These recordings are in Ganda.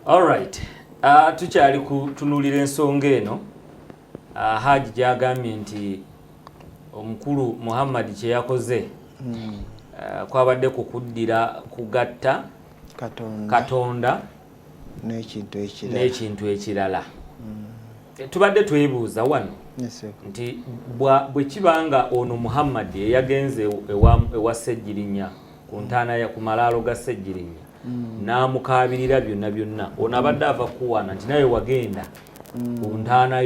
Alright. Tukyali kutunuulira ensonga eno. Haji gyagambye nti omukulu Muhammad kye yakoze kwabadde kukuddira kugatta Katonda n'ekintu ekirala. Tubadde twebuuza wano nti bwe kiba nga ono Muhammad eyagenze ewa Ssegirinya ku ntaana ku malaalo ga Ssegirinya n'amukaabirira byonna byonna, ono abadde ava kuwaana nti naye wagenda ku ntaana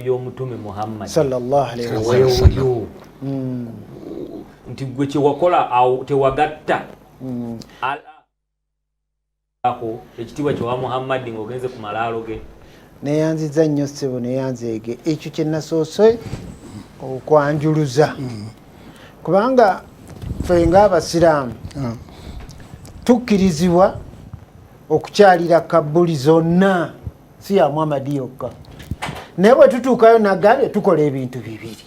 y'omutume Muhammad sallallahu alaihi wasallam nti gwe kye wakola awo tewagatta ako ekitiibwa kye wa Muhammad ng'ogenze ku malaalo ge. Neyanziza nnyo ssebo, neyanzeege ekyo kye nasoose okwanjuluza, kubanga ffe ng'abasiraamu tukkirizibwa okukyalira kabuli zonna, si ya Muhammad yokka. Naye bwe tutuukayo nagambye tukola ebintu bibiri: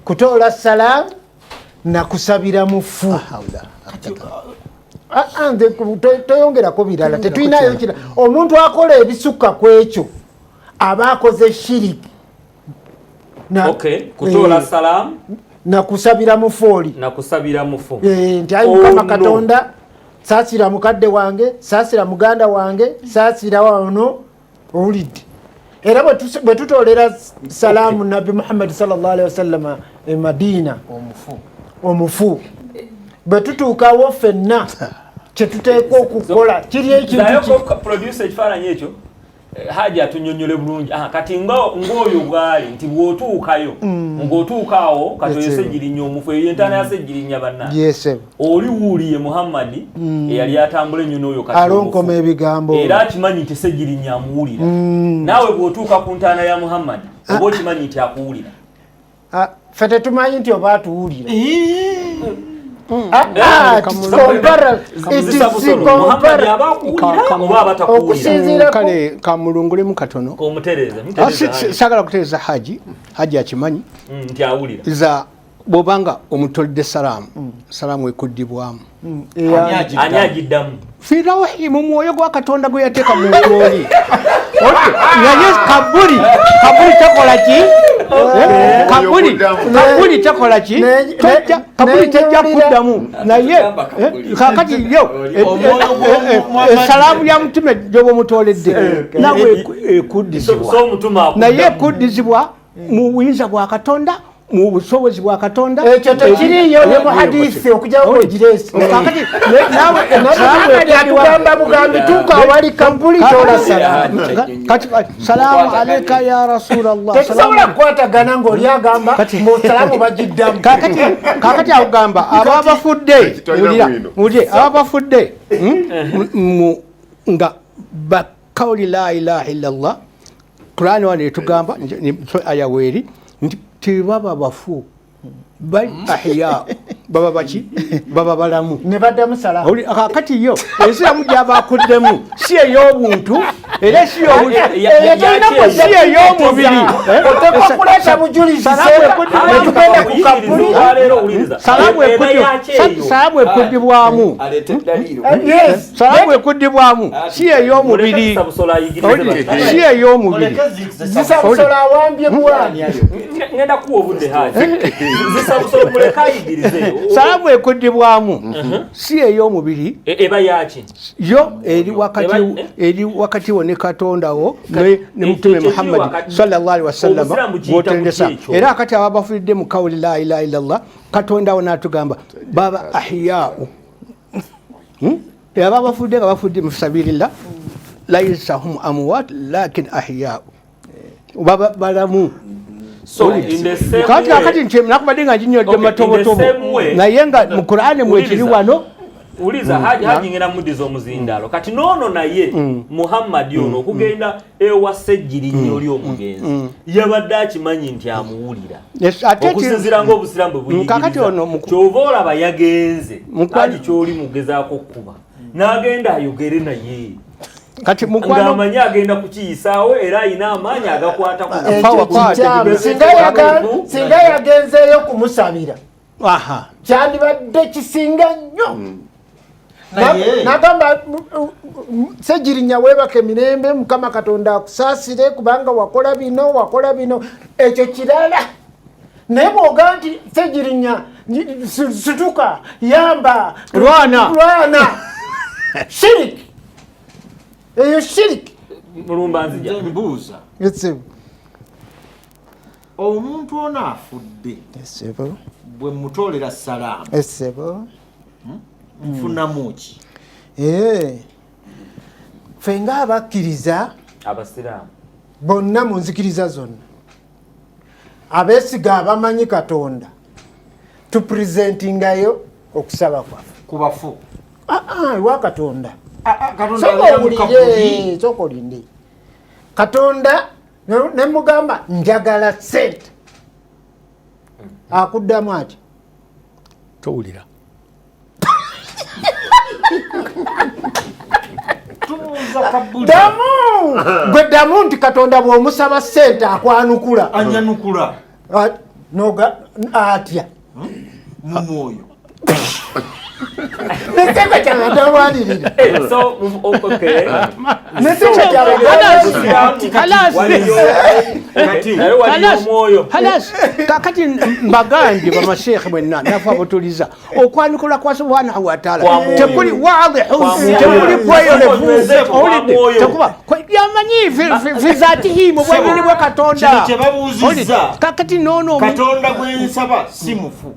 kutoola salaamu nakusabira mufu. Toyongerako birala, tetulinayo kira. Omuntu akola ebisukka ku ekyo aba akoze shiriki. Kutoola salaamu nakusabira mufu oli nakusabira mufu nti ayi Mukama Katonda, saasira mukadde wange, saasira muganda wange, saasira wano. Owulidde? Era bwe tutoolera salaamu Nabbi Muhammadi sallallahu alaihi wasallama e Madiina omufu, bwe tutuukawo ffenna kyetuteekwa okukola kiri ekintu. Producer, ekifaananyi ekyo Haji atunyonyole bulungi. Kati ng'oyo bwali nti bw'otuukayo ng'otuuka awo kati oyo Ssegirinya omufu, eyo entaana ya Ssegirinya banna oli wuuliye Muhammadi eyali atambula ennyo n'oyo kati alonkoma ebigambo era akimanyi nti Ssegirinya amuwulira. Naawe bw'otuuka ku ntaana ya Muhammadi oba okimanyi nti akuwulira? Ffe tetumanyi nti oba atuwulira. Kale kamulungulemu katono, sagala kutereeza Haji. Haji akimanyi za bwobanga omutolidde salaamu, salaamu ekuddibwamu. Firawuhi mu mwoyo gwa Katonda gwe yateeka mu ntooli, naye kabuli kabuli tekola ki? Kabuli kabuli tekola ki? Kabuli tejja kuddamu. Naye kakati yo esalaamu ya mutume gyoba omutoledde nawe ekuddizibwa, naye ekuddizibwa mu buyinza bwa Katonda, mu busobozi bwa Katonda. Ekyo tekiriyo ne mu hadisi okujjawo ogiresi. Atugamba bugambi tuuka awali kabuli tola salaamu. Kati salaamu alaika ya Rasulallah. Tetusobola kukwatagana ng'oli agamba mu salaamu bagiddamu. Kakati akugamba aba bafudde, wulire, aba bafudde nga bakawuli la ilaha illallah, Kurani wano etugamba ayaweeri nti tebaba bafu, bali ahya, baba baki? Baba balamu. Ne baddamu salaamu. Kakati yo ensiramu gyabakuddemu si ey'obuntu era si ey'omubiri. Salaamu ekuddibwamu, salaamu ekuddibwamu si ey'omubiri, si ey'omubiri. Zisabusola awambye bwani. Ngenda kuwa obudde Haji. Zisabusola muleke ayigirize. Salaamu ekuddibwamu si ey'omubiri. Eba yaki? Yo eri wakati, eri wakati wo ne Katonda wo ne Mutume Muhammad sallallahu alaihi wasallam gwotendesa. Era akati aba bafuidde mu kawuli la ilaha illallah, Katonda wo n'atugamba baba ahyau. Aba bafudde nga bafudde mu sabilillah, laisa hum amwat lakin ahyau, baba balamu. Kati nti nakubadde nga njinyodde matobotobo, naye nga mu Qur'ani mwekiri wano. Uliza Haji, Haji ngenda muddiza omuzindaalo. Kati noono naye Muhammad ono okugenda ewa Ssegirinya oli omugenzi yabadde akimanyi nti amuwulira, okusinziira ng'obusiraamu bwe buyigiriza. Kyova olaba yagenze. Haji kyoli mugezaako okkuba n'agenda ayogere naye kati ng'amanyi agenda kukiyisaawo era ayina amaanyi agakwata ku Singa yagenzeeyo kumusabira kyandibadde kisinga nnyo. Nagamba Ssegirinya weebaka emirembe, Mukama Katonda akusaasire kubanga wakola bino, wakola bino, ekyo kirala. Naye bw'ogaa nti Ssegirinya situka, yamba, lwana, lwana, shirik, eyo shirik. Mulumba nzija mbuuza omuntu ono afudde bwe mutoolera salaamu nfunamu ki? Ffe ng'abakkiriza abasiraamu bonna mu nzikiriza zonna abeesiga abamanyi Katonda tupresentingayo okusaba kwaffe ku bafu ewa Katonda. Sooka olinde Katonda nemugamba njagala sente, akuddamu ati towulira. Ddamu gwe, ddamu nti Katonda bw'omusaba sente akwanukula. Anyanukula noga atya mu mwoyo. Nesente kyabatalwanirira. So okay, nesente kyabaomwoyo. Kakati mbagambye bamasheekhe mwenna nafe abutuliza okwanukula kwa subhanahu wataala tekuli wadihu, tekuli kweyolefu, owulidde? Tekuba yamanyi fi zatihi mu bwenyini bwe Katonda. Kakati nono Katonda gwensaba si mufu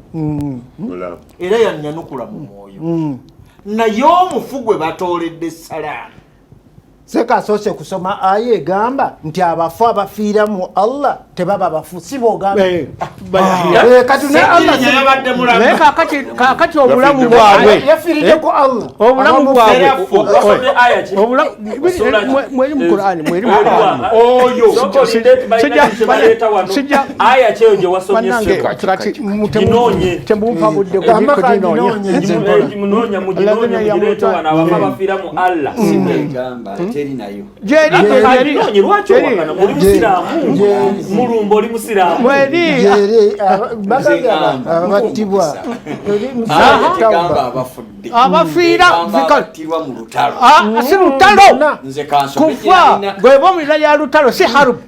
era yanyanukula mu mwoyo, naye omufu gwe batooledde salaamu. Seka asoose kusoma aya egamba nti abafu abafiira mu Allah tebaba bafu, si bwogamba? Naye kakati obulamu bwabwe yafiiriddeko Allah, obulamu bwabwe mweri mu Qur'ani, mweri mu Qur'ani. Oyo aya kyeyo gye wasomye? Temumpa budde. Munoonya, muginoonya, mugireete wano. Abafa bafiira mu Allah. Ginoonye. Lwaki owakana? Oli musiraamu, mulumba, oli musiraamu. Abattibwa abafiira si lutalo kufa gweba omulira ya lutalo, si harubu,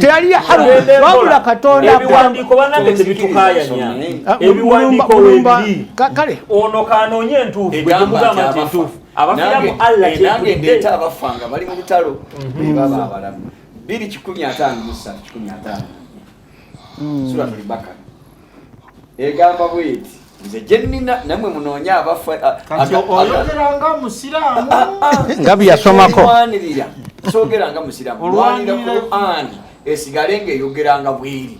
teyali ya harubu, wabula Katonda. Ebiwandiiko banange tebitukayanya, ebiwandiiko webiri. Kale ono kanoonye entuufu, gwe temugamba nti entuufu abafiira mu Allah. Nange ndeeta abafa nga bali mu lutalo bebaba abalamu. 253 154 Suratul Bakara egamba bweti, nze gye nnina, nammwe munoonye abafa. Kati oyogera nga musiraamu. Nga byeyasomako. Lwanirira, soogera nga musiraamu, lwanira Qur'ani esigale ng'eyogera nga bweri,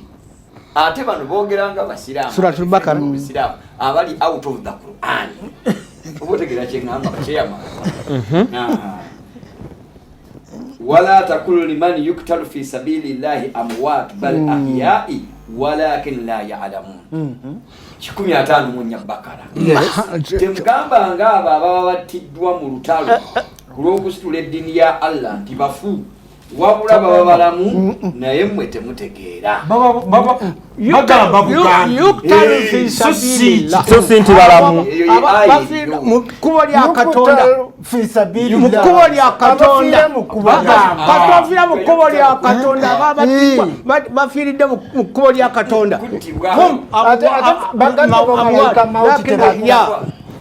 ate bano boogera nga basiraamu. Suratul Bakara. Busiraamu abali out of the Quran. Oba otegeera kyeŋŋamba, kyeyama? Wala takulu liman yuktalu fi sabili llahi amwat bal ahyai walakin la yalamun. 154 Bakara. Temugambanga abo ababa battiddwa mu lutalo ku lw'okusitula eddiini ya Allah nti bafu, wabula baba balamu, naye mmwe temutegeera. Bagamba bugambi. Yuktalu fi sabilillah. So si nti balamu. Eyo ye aya Bafiira eriyo. mu kkubo lya Katonda, mu kkubo lya Katonda, bafiira mu kkubo lya Katonda, ababattibwa bafiiridde mu kkubo lya Katonda. Kuttibwa. Hum Ate baganda bo malayika mauti lakin tebakufa. ahya.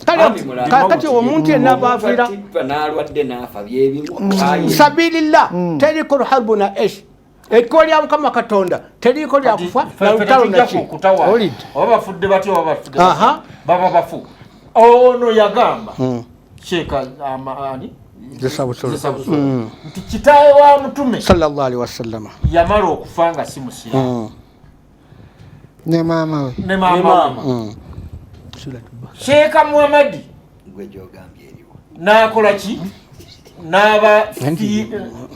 Kale kakati omuntu yenna bafiira Attiddwa n'alwadde n'afa byebimu. Aya. Sabilillah teriko harbu na esh, ekkubo lya Mukama Katonda teriko lya kufa na lutalo naki. Kutawa Owulidde? oba bafudde batya, oba bafudde Aha. baba bafu. Ono yagamba Sheeka ani Zesabusolo. Zesabusolo nti kitaawe wa mutume sallallahu alaihi wasallama yamala okufa nga si musiraamu. Ne maama we. Ne Ne maama we. maama. Sheeka Muhammadi Gwe gyogambye eriwo? n'akola ki?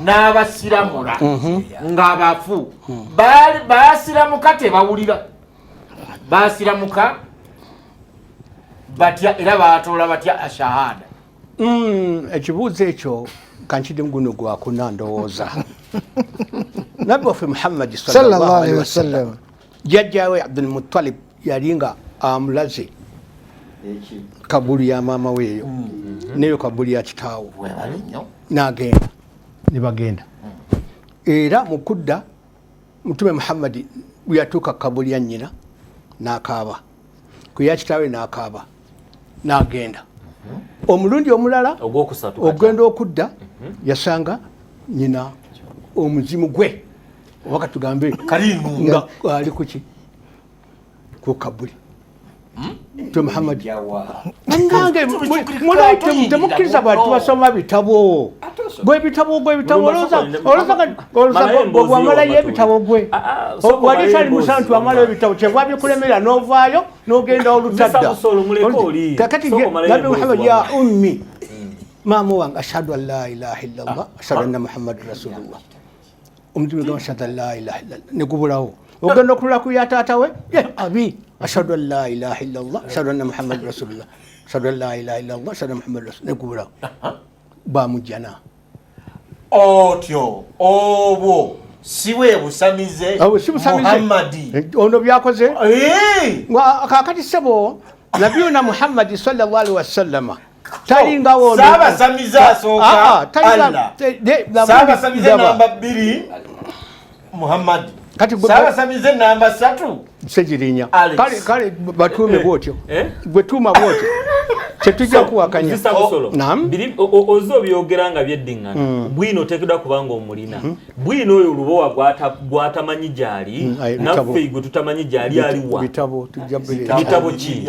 N'abasiramula ng'abafu. Baasiramuka tebawulira, baasiramuka batya era baatoola batya ashahada? Ekibuuzo ekyo kankiddemu guno gwakuna ndowooza. Nabbi waffe Muhammadi sallallahu alaihi wasallam jjajjawe Abdulmutalib yali nga amulaze. Kabuli ya maama weeyo neyo kabuli ya kitaawo n'agenda ne bagenda. Era mu kudda Mutume Muhammadi bwe yatuuka kabuli ya nnyina n'akaaba, ku ya kitaawe n'akaaba n'agenda. Omulundi omulala ogenda okudda yasanga nnyina omuzimu gwe oba katugambe nga ali kuki ku kabuli. Mtume Muhammad nange mulaite temukkiriza bwa tubasoma bitabo gwe bitabo gwe bitabo olowooza bwamalayo ebitabo gwe wali tali musantu wamalayo ebitabo kyeva bikulemera n'ovaayo n'ogenda olutadda. Kakati Nabbi Muhammad ya ummi maama wange ashhadu an la ilaha illallah ashhadu anna Muhammadan rasulullah. Omutima gamba ashhadu an la ilaha illallah negubulawo. Ogenda okulula ku ya taata we ye abi ashhadu an la ilaha illallah ashhadu anna Muhammadan rasulullah ashhadu an la ilaha illallah ashhadu anna Muhammadan rasulullah negubulawo. Bamujjana otyo obwo si bwe busamize Muhammadi ono byakoze kakati ssebo nabiyuna Muhammadi sallallahu alaihi wasallama talingawo saabasamize asooka Allah saabasamize namba 2 Muhammadi kati saabasamize namba 3 Ssegirinya. Kale kale batuume bwotyo gwe tuuma bwotyo tetujja kuwakanya. Naam ozo byogera nga byeddiŋŋana bwino oteekeddwa kubanga omulina bwino oyo olubowa gw'atamanyi gy'ali naffe gwe tutamanyi gy'ali aliwa bitabo tujja bitabo ki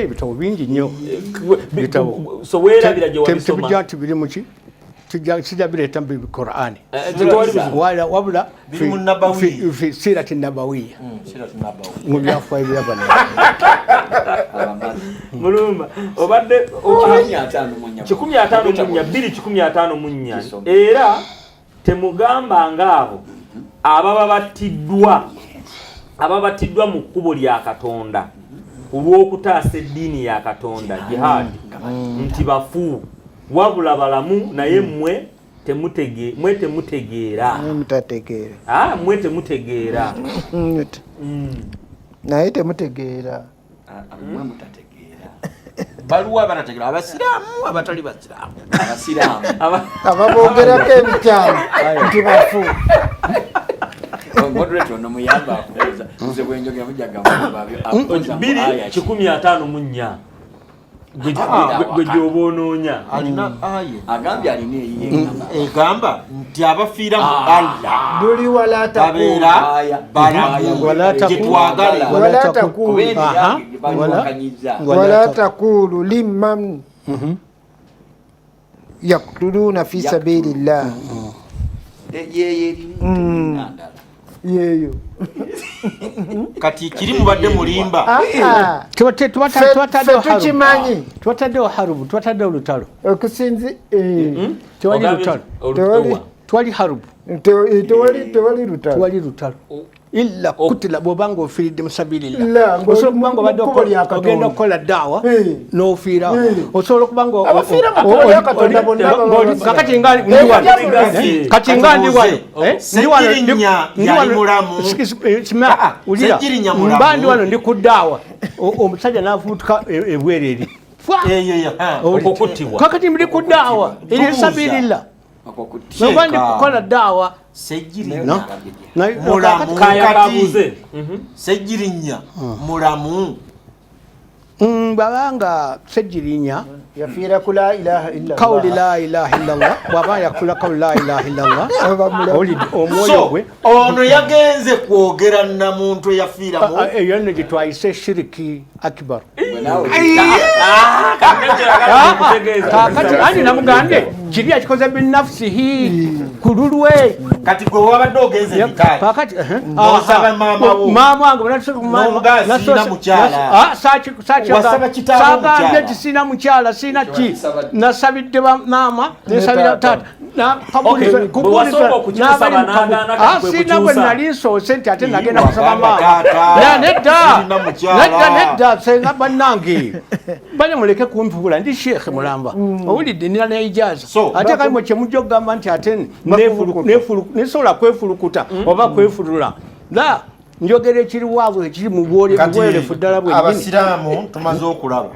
bitabo bingi nnyo bitabo so weerabira gye wabisoma tebijja nti biri muki sijja bireeta mu Qur'ani wabula fi sirati nabawiya mu byafaayo by'abana mulumba obadde 154 254. Era temugambanga abo ababa battiddwa mu kkubo lya Katonda olw'okutaasa eddiini ya Katonda jihad nti bafu wabula balamu naye mmwe temutegeera. Mmwe temutegeera. Naye temutegeera. Mmwe mutategeera. Baluwa abatategeera abasiraamu abatali basiraamu. Abasiraamu. Ababoogerako ebikyamu nti bafu. Moderator ono muyamba akubuuza. Nze bwe njogera mujja gamba 254. Gwe gy'oba onoonya. Agambye alina eyiye egamba nti abafiira mu Allah buli wala babeera balamu gye twagala wala taqulu liman yaqtuluna fi sabilillah yeyo kati kiri mubadde mulimba tukimanyi twataddewo harubu twataddewo lutalo okusinzi tewali lutalo twali harubu tewali lutalo illa kutila bw'obanga ofiiridde mu sabilillah osobola okuba nga obadde ogenda okukola daawa n'ofiira osobola okuba nga kakati nga ndi wano mba ndi wano ndi ku daawa omusajja n'afuutuka ebweru eri kakati ndi ku daawa eri sabilillah oba ndi kukola daawa Ssegirinya mulamu bwabanga Ssegirinya yafiira ku la ilaha illallah kawuli la ilaha illallah bwaba yakula kawuli la ilaha illallah omwoyo gwe ono yagenze kwogera na muntu eyafiiramu eyo nno gye twayise shiriki akbar. Kakati ani namugambye kiri akikoze binafsihi ku lulwe kati gwe wabadde ogenze bitayi kakati osaba maama wo maama wange n'omugazi mukyala sagambye nti sina mukyala sina ki nasabidde maama nesabira taata sina bwe nali nsoose nti ate nagenda kusaba maama nedda nedda nedda senga bannange bale muleke kumpubula ndi sheekhe mulamba owulidde nina ne ijaaza ate kali mwe kyemujja okugamba nti ate nesobola kwefulukuta oba kwefulula la njogera ekiri waabwe ekiri mu bwolefu ddala bwennyini. Abasiraamu tumaze okulaba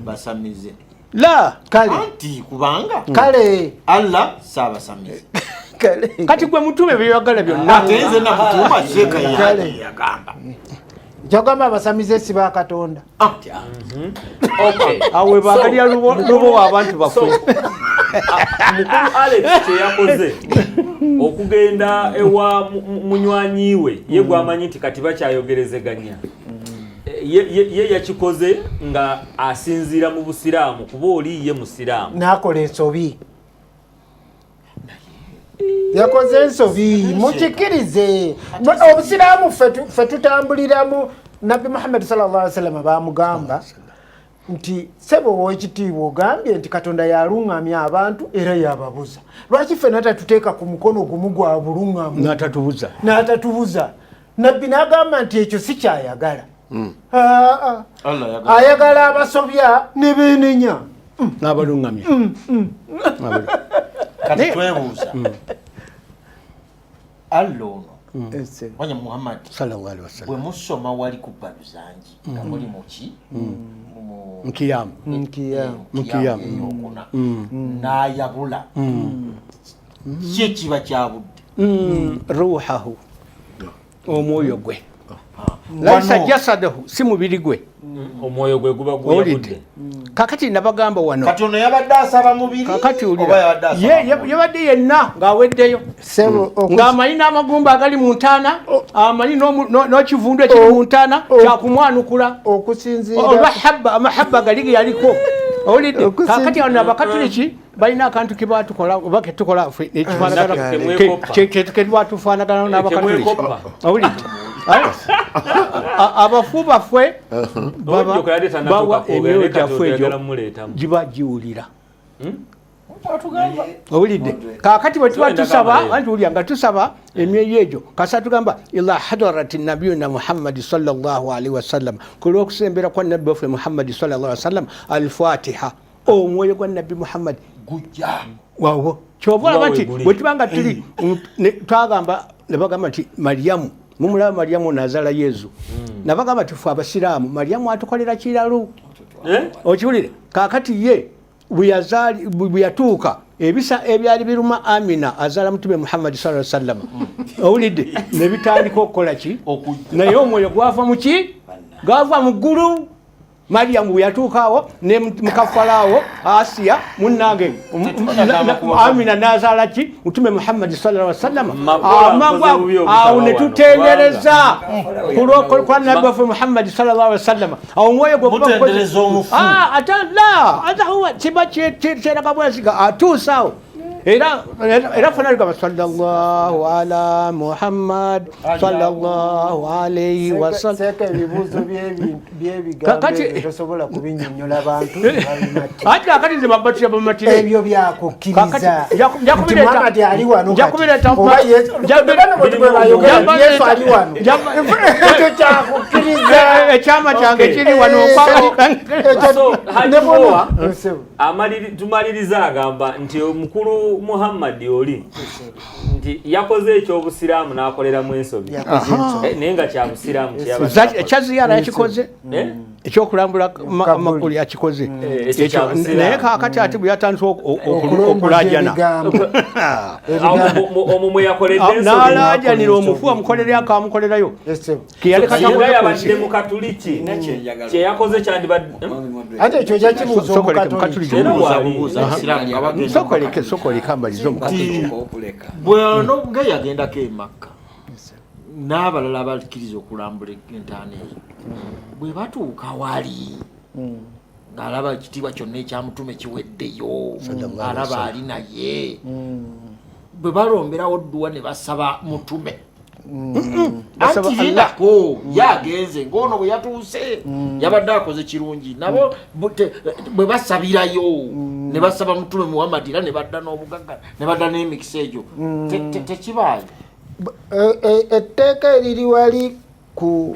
Basamize. La kale anti kubanga kale Allah saabasamize. Kale kati gwe mutume byeyagala byonna. Ate nze nakutuma Sheikh yagamba. Kyogamba abasamize si ba Katonda. Okay. Awe bakalya lubo abantu bafu. Mukulu Alex kye yakoze okugenda ewa munywanyi we ye gwamanyi nti kati bakyayogerezeganya. Ye yakikoze nga asinziira mu busiraamu kuba oli ye musiraamu. N'akola ensobi. Yakoze ensobi, mukikirize. Obusiraamu ffe tutambuliramu. Nabbi Muhammad sallallahu alaihi wasallam bamugamba nti sebo ow'ekitiibwa ogambye nti Katonda yaluŋŋamya abantu era yababuza. Lwaki ffenna tatuteeka ku mukono gumu gwa buluŋŋamu? N'atatubuza. N'atatubuza. Nabbi n'agamba nti ekyo si kyayagala. Ayagala abasobya ne beenenya. N'abaluŋŋamya. Kati twebuuza. Allah ono wanya Muhammad sallallahu alaihi wasallam bwe musoma wali ku Baluzangi nga muli muki Mkiyamu eyokuna n'ayabula ki kiba kyabudde ruhahu omwoyo gwe laisa jasadahu si mubiri gwe omwoyo gwe guba guyabudde. Kakati nabagamba wano kati ono yabadde asaba mubiri kakati ulira yabadde yenna ng'aweddeyo ng'amanyi n'amagumba agali mu ntaana amanyi n'ekivundu ekiri mu ntaana kyakumwanukula okusinziira olwa amahabba gali ge yaliko owulidde. Kakati wano abakatuliki balina akantu ke batukola oba ke tukola ffe ekibatufaanagana n'abakatuliki owulidde. Abafu baffe bawa emyoyo gyaffe egyo giba giwulira owulidde. Kaakati bwe tuba tusaba anti wulira nga tusaba emyoyo egyo kasa tugamba ila hadarati nabiyuna Muhammadi sallallahu alaihi wasallam ku lw'okusembera kwa nabbi waffe Muhammadi sallallahu alaihi wasallam alfatiha omwoyo gwa nabbi Muhammadi gujja wawo. Kyova olaba nti bwe tuba nga tuli twagamba ne bagamba nti Mariyamu mumulaba Mariyamu nazaala Yezu nabagamba tufe abasiraamu Mariyamu atukolera kiralu okiwulire. Kaakati ye bwe yatuuka ebisa ebyali biruma Amina azaala mutume Muhammad sallallahu alaihi wasallam owulidde ne bitandika okukola ki naye omwoyo gwava mu ki gwava mu ggulu. Mariyamu bwe yatuuka awo ne mukafalaawo Asiya munnange Amina n'azaala ki mutume Muhammad sallallahu alaihi wasallam amangu awo ne tutendereza kwa nabbi waffe Muhammad sallallahu alaihi wasallam awo omwoyo gwe mutendereza omufu ate la ate huwa kiba kyeraga bwesiga atuusa awo era fena tugamba sallallahu ala Muhammad sallallahu alayhi wasallam. Seeka ebibuuzo by'ebigambo ebyo tosobola kubinnyonnyola bantu babimati. Ate kakati nze babatira bamatire ebyo byakukkiriza nti Muhammad ali wano kati oba Yesu Yesu ali wano ekyo kyakukkiriza ekyama kyange kiri wano. Tumaliriza agamba nti omukulu Muhammad oli nti yakoze ekyobusiraamu n'akoleramu ensobi naye nga kya busiraamu ekyaziyara yakikoze ekyokulambula amakulu yakikoze naye kaakati ate bwe yatandise okulajana omwo mwe yakoledde ensobi n'alajanira omufu amukolerayo akamukolerayo yabadde mu katuliki kye yakoze kyandibadde ate ekyo kyakibuuza omukatuliki sokoleka mbalize omukatuliki bw'ono nga yagendako e Makka n'abalala abakkiriza okulambula entaana eyo bwe batuuka wali ng'alaba ekitiibwa kyonna ekyamutume kiweddeyo alaba ali naye bwe balomberawo dduwa ne basaba mutume anti lindako yagenze ng'ono bwe yatuuse yabadde akoze kirungi nabo bwe basabirayo ne basaba mutume Muhammad era ne badda n'obugagga ne badda n'emikisa egyo tekibaayo. Etteeka eriri wali ku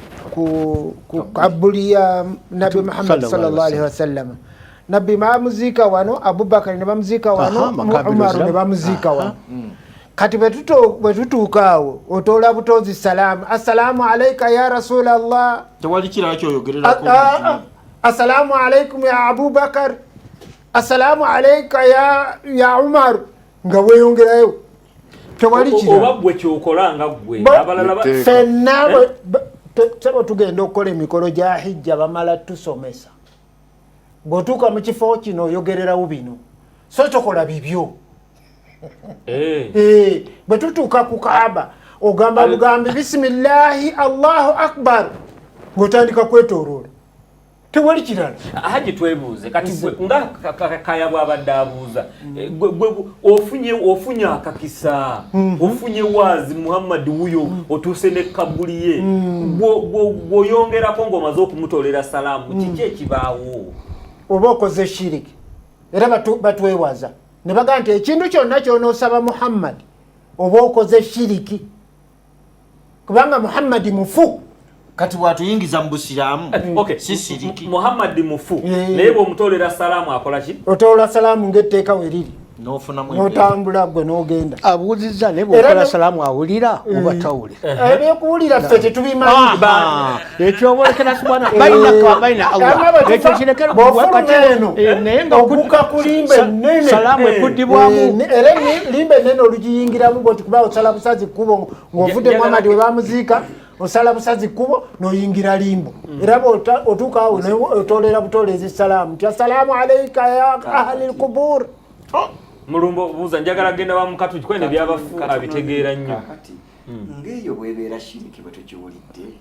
kabuli ya Nabbi Muhammad sallallahu alaihi wasallam. Nabbi bamuziika wano, Abubakar ne bamuziika wano, Umaru ne bamuziika wano. Kati bwe tutuuka awo otoola butozi salaamu assalamu alaika ya Rasulallah tewali kirala kyoyogererako Assalamu alaikum ya Abubakar, assalamu alaika ya Umar, nga weeyongerayo. Tewali Oba kirala. gwe kyokola nga gwe abalala Ffenna sebo tugenda okukola emikolo gya hijja, bamala tusomesa. Bw'otuuka mu kifo kino oyogererawo bino, so tokola bibyo. Bwe tutuuka ku Kaaba ogamba bugambi bisimillahi Allahu akbar, ng'otandika kwetooloola, tewali kirala. Haji, twebuuze kati gwe nga Kaya bw'abadde abuuza, gwe ofunye akakisa, ofunye waazi Muhammad wuyo, otuuse ne kabuli ye, bw'oyongerako ng'omaze okumutoolera salaamu, kiki ekibaawo? Oba okoze shiriki. Era batwewaza ne bagamba nti ekintu kyonna kyonoosaba Muhammad oba okoze shiriki, kubanga Muhammadi mufu. Kati bwatuyingiza mu busiraamu, Okay. si siriki? Muhammad mufu, naye bw'omutoolera salaamu akola ki? Otoola salaamu ng'etteeka we riri, N'ofunamu n'otambula gwe n'ogenda. Abuuzizza, naye Era bw'okola salaamu awulira oba tawulira? Ebyokuwulira ffe tetubimanyi. Ekyobolekera subhana bainaka wa baina Ama Allah. bwe Ekyo kirekere. Bw'ofuluma eno, Naye nga oguka ku limba ennene. Salaamu ekuddibwamu. Era limba ennene olugiyingiramu bwoti, kuba osala busazi kkubo ng'ovudde Muhammadi we bamuziika, osala busazi kkubo n'oyingira limbo. Era bw'otuuka awo otoolera butoolezi salaamu nti assalaamu alaika ya ahli lkubur. Mulumbo, buuza, njagala genda wa mukatu kwene byabafu abitegeera nnyo. Kakati ng'eyo bwebeera shiriki bwe tukiwulidde,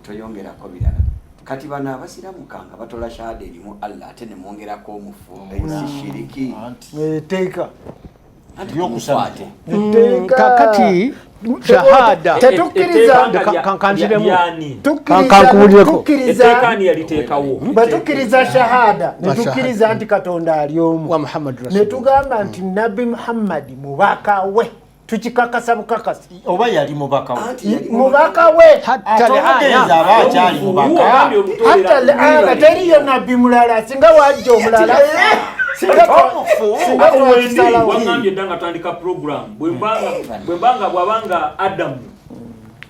toyongerako birala. Kati bano abasiramuka nga batola shahada erimu Allah, ate ne mwongerako omufu, eyo si shiriki? Etteeka. Anti kumukwate. Etteeka. Kakati shahada Tetukkiriza. Etteeka nga Kanziremu. lyani? Kankuwulireko. Tukkiriza. Etteeka ani yaliteekawo? Bwe tukkiriza shahada, ne Wa tukkiriza nti Katonda ali omu, wa Muhammad ne rasul, tugamba nti Nabbi Muhammadi mubaka we, tukikakasa bukakasi. Oba yali mubaka we? Anti yali Mubaka we. Hatta Ate omugenzi alana aba akyali mubaka? Ogambye olutoolera- Hatta laana teriyo nabbi mulala, singa wajja omulala, singa Ate wendi twakisalawo. wagambye dda nga tandika program, bwe mbanga bwabanga Adamu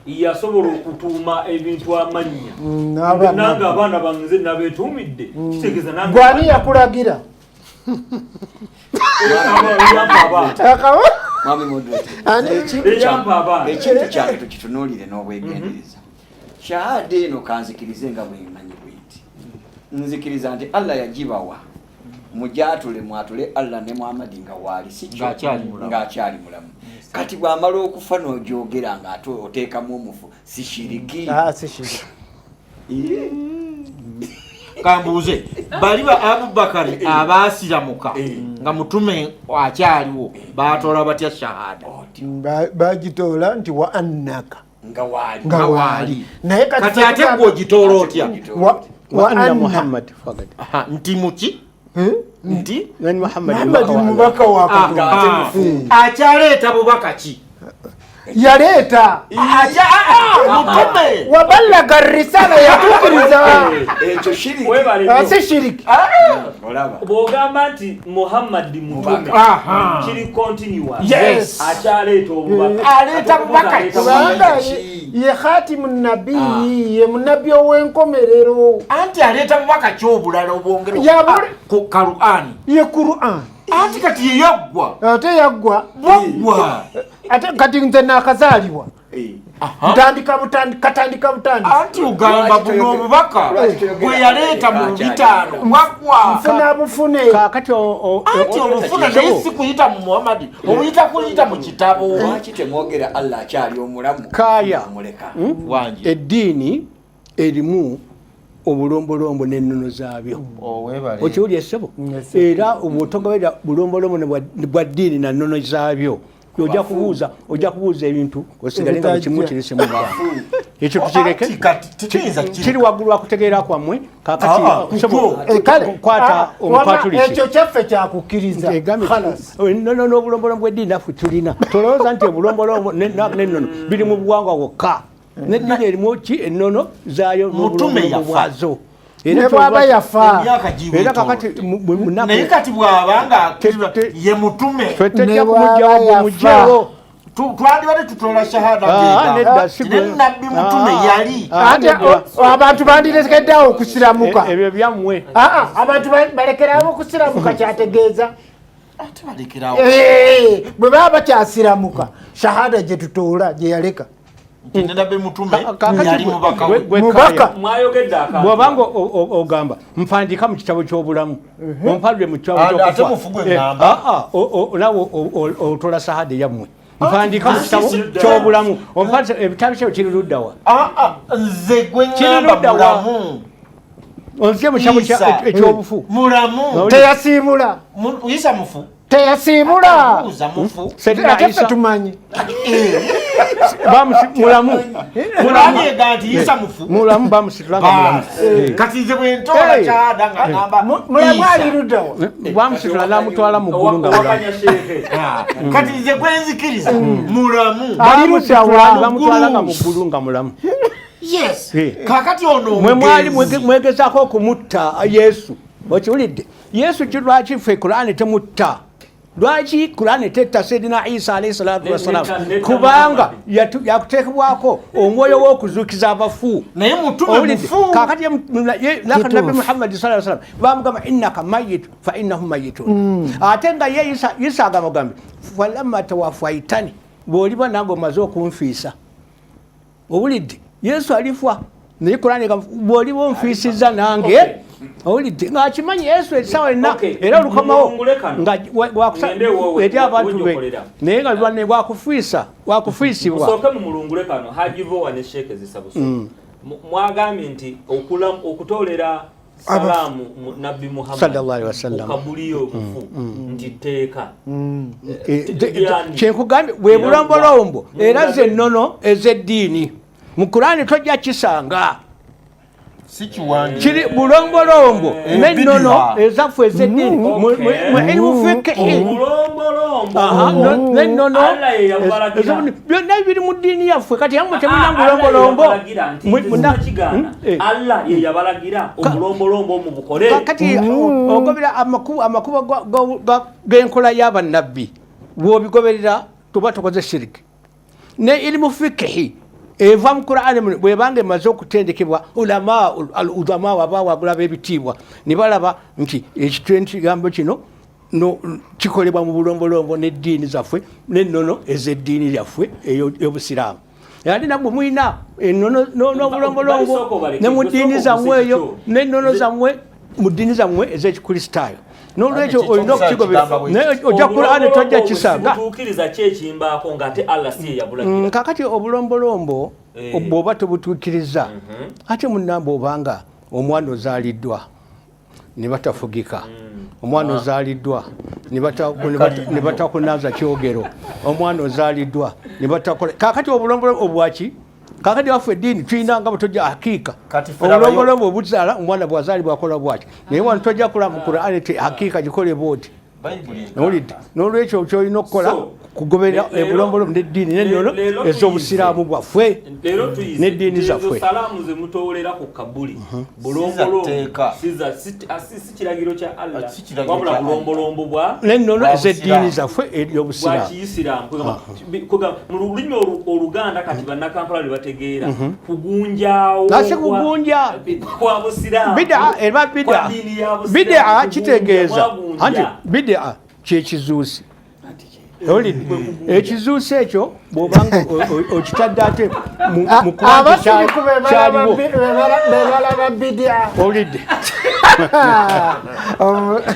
yasobola okutuuma ebintu amannya, n'abaana. nange abaana bange nze nabeetuumidde, kitegeeza nange. Gwani yakulagira? Eyampa abaana. Mwami moderator, ekintu Eyampa abaana. Ekintu kyange tukitunuulire n'obwegendereza. Shahada eno kanzikirize nga bwemanyi bwenti, nzikiriza nti Allah yagibawa mujatule mwatule Allah ne Muhammadi nga waali, si kyo? Ng'akyali mulamu. Ng'akyali mulamu. Kati bw'amala okufa n'ogyogera nga ate oteekamu omufu, si shiriki? Ah, si shiriki. Kambuuze, bali ba Abubakari abaasiramuka nga mutume akyaliwo batola batya shahada? Bagitoola nti wa annaka Nga waali. Nga waali, naye Kati ate gwe ogitoola otya? Wa wa anna anna Muhammad faqad. Aha, nti muki nti nani Muhammad? Muhammadi mubaka wa Katonda. Ah, akyaleeta bubaka ki? Yaleeta. Mutume. Waballaga risala, yatuukiriza. Ekyo shiriki? Webale Ah, nnyo. si shiriki. Olaba. Bw'ogamba nti Muhammadi mutume, kiri continuous. Yes. Akyaleeta obubaka. Aleeta bubaka ki? Kubanga Ki? ye khatimu nabiyi, ye munabbi ow'enkomerero. Anti aleeta bubaka ki obulala obwongera ku Kaluani? Ye Quran. Anti kati ye yaggwa. Ate yaggwa. Bwaggwa. Ate kati nze nakazaalibwa, ntandika katandika butandisi. Anti ogamba Lwaki buno obubaka lwaki toyogera bwe yaleeta mu Akyali 50 bwaggwa. Nfuna bufune. Kakati Anti obufuna, naye si kuyita mu Muhammadi, obuyita kuyita mu kitabo. Lwaki temwogera Allah akyali omulamu? Kaya. Omuleka. Wangi. Eddiini erimu obulombolombo n'ennono zaabyo. Okiwulya, essebo? Era bw'otogoberera bulombolombo ne bwa ddiini na nnono zaabyo, ojja kubuuza ebintu osigale nga Ebitajja. bukimu kirese mu bantu. Ekyo tukireke. Anti kati tetuyinza Kiri waggulu wa kutegeera kwammwe. Kakati Ah, ah, sebo, kuko. Kale kwata omukatuliki. Ekyo kyaffe kyakukkiriza. Egambye Khalas. ennono n'obulombolombo bw'eddiini naffe tulina. Tolowooza nti obulombolombo n'ennono biri mu buwangwa bwokka. Neddiini erimu ki? Ennono zaayo Mutume n'obulombolombo yafa. bwazo. Ne bwaba yafa, Emyaka Era kakati naye kati bw'abanga Te- ye mutume. Ffe tejja Ne bw'aba kumugjawo, yafa. mumugjewo. Twandibadde tutola shahada nedda, si ne nabbi mutume yali. Ate abantu bandirekeddeawo okusiramuka. Ebyo byammwe. Abantu balekerawo okusiramuka kyategeeza. Ate balekerawo. Bwe baba bakyasiramuka, shahada gye tutoola gye yaleka. Nti ne nabbi mutume Kakati yali mubaka we. gwe Mubaka. Kaya. Mwayogedde akantu. Bw'obanga ogamba mpandiika mu kitabo ky'obulamu, ompadde mu kitabo Ate ky'okufa. mufu gwe ŋŋamba. Naawe otola sahada yammwe. Mpandiika mu kitabo ky'obulamu, ompadde ebitabo kyo kiri ludda wa? Nze gwe Kiri ŋŋamba ludda wa? mulamu. Onzije mu kitabo Isa. eky'obufu. Mulamu. Teyasiibula. Isa mufu. Teyasiibula. Buuza mufu. Sedina Ate ffe Isa. tumanyi. Mulamu. Mulamu ega nti Isa mufu. Mulamu bamusitula nga mulamu. Kati nze bwe ntoola kyada nga ŋŋamba Mulamu Isa. ali ludda wa? Bamusitula n'amutwala mu ggulu nga mulamu. Owakanya shehe. Kati nze gwe nzikiriza mulamu. Ali ludda wa? Bamutwala nga mu ggulu nga mulamu. Yes. Kakati ono Mwe mwali omugenzi. mwegezaako okumutta Yesu. Okiwulidde? Yesu ki lwaki ffe Kulaani temutta? Lwaki Kulaani tetta Sayyidina Isa alayhi salatu wassalam? Kubanga yakuteekebwako omwoyo w'okuzuukiza abafu. Naye mutume Owulidde? mufu. Kaakati ye naka Nabbi Muhammad sallallahu alaihi wasallam bamugamba innaka mayyit fa innahum mayyitun. Ate nga ye Isa agamba gambe falamma tawaffaitani, bw'oliba nange omaze okunfiisa. Owulidde? Yesu alifa naye Kulaani egamba bw'oliba onfiisizza nange. Owulidde? Ng'akimanyi Yesu essaawa yonna era olukomawo Mulungule kano. nga Ngende wowe, eri abantu be. wojjokolera. Naye nga lwanne wakufiisibwa. Musooke mumulungule kano Haji Vowa ne Sheikh Zisabuso. Mwagambye nti okutoolera salaamu Nabbi Muhammad Sallallahu alaihi wasallam. ku kabuli y'omufu nti tteeka. Kyenkugambye bwe bulombolombo era ze nnono ez'eddiini. Mu Kulaani tojja kisanga. Si kiwandiiko. Kiri bulombolombo n'ennono Bid'a. ezaffe ez'eddiini. Mu ilmu fiqhi. Obulombolombo. N'ennono Allah ye yabalagira. byonna biri mu ddiini yaffe. Kati yammwe temulina Allah bulombolombo. ye yabalagira nti nze sikigaana. Hmm? Allah ye yabalagira obulombolombo mubukole. Kakati ogobera amakubo g'enkola y'abannabbi bw'obigoberera tuba tukoze shiriki. Ne ilmu fiqhi eva mu Qur'ani muno, bw'ebanga emaze okutendekebwa ulama al-udama abawagula b'ebitiibwa ne balaba nti ekigambo kino no kikolebwa mu bulombolombo n'eddiini zaffe n'ennono ez'eddiini yaffe ey'obusiraamu. Ate nammwe mulina ennono n'obulombolombo Basooka obaleke, ne mu ddiini basooka zammwe eyo, obuse ekyo. n'ennono zammwe mu ddiini zammwe ez'Ekikristaayo. N'olwekyo Ate olina ekyo okukigoberera. kigamba bwe Naye kiti. ojja Qur'ani tojja kisanga. Butuukiriza ki ekimbaako ng'ate Allah si ye yabulagira? Kakati obulombolombo bw'oba tobutuukiriza, ate munnamba obanga omwana ozaaliddwa ne batafugika, omwana ozaaliddwa ne batakunaaza kyogero, omwana ozaaliddwa ne batakola. Kakati obulombolombo obwaki? Kakati waffe eddiini tulina nga bwe tojja hakiika. Kati ffe labayo- Obulombolombo obuzaala omwana bw'azaalibwa akola bw'ati, naye wano tojja kula mu Qur'ani ti hakiika gikole bw'oti. Bayibuli egamba. Owulidde? N'olwekyo ky'olina okukola So, kugoberera obulombolombo n'eddiini n'ennono leero ez'obusiraamu bwaffe Leero tuyize n'eddiini nti ezo zaffe. salaamu ze mutoolera ku kabuli bulombolombo, Siza tteeka. si kiragiro kya Allah, Si kiragiro wabula kya Allah. bulombolombo bwa n'ennono Bwa ez'eddiini Busiraamu. zaffe ey'obusiraamu. bwa kiyisiraamu. Kugamba, mu lulimi Oluganda kati bannakampala lwe bategeera kugunjaawo Si kugunja. kwa busiraamu. Bid'a eba bid'a. Kwa ddiini ya busiraamu, Bid'a kugunja, kitegeeza mwagunja. anti bid'a kyekizuusi. Owulidde? Ekizuusi ekyo bw'obanga okitadde ate mu kuba nti Abasiriku be balaba kyaliwo. be balaba bid'a. Owulidde?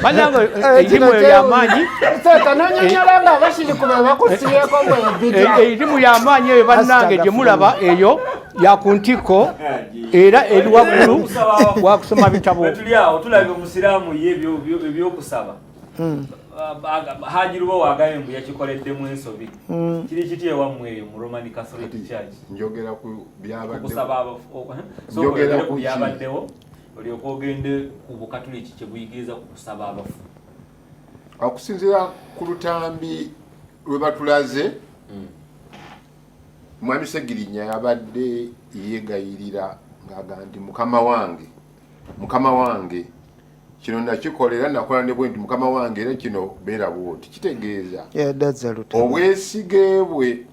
Bannange, erimu eyo y'amaanyi. Seeta, nonyonyola nga abasiriku be bakusibyeko bwe bid'a. Erimu y'amaanyi eyo bannange gye mulaba eyo ya ku ntikko era eri waggulu wakusoma bitabo. Bwe tuli awo tulabye omusiraamu ye ebyokusaba. Haji Lubowa agambye mbu yakikoleddemu ensobi. Kiri kiti ewammwe eyo mu Roman Catholic Church? Njogera ku byabaddewo. Okusaba abafu, sooka Njogera oyogere ku ku ki? byabaddewo, olyoke ogende ku bukatuliki kye buyigiriza ku kusaba abafu. Okusinziira ku lutambi lwe batulaze, Mwami Ssegirinya yabadde yeegayirira ng'agamba nti mukama wange, mukama wange, Kino nakikola era nakola ne bwe nti, mukama wange, era kino beera bwoti. Kitegeeza obwesige bwe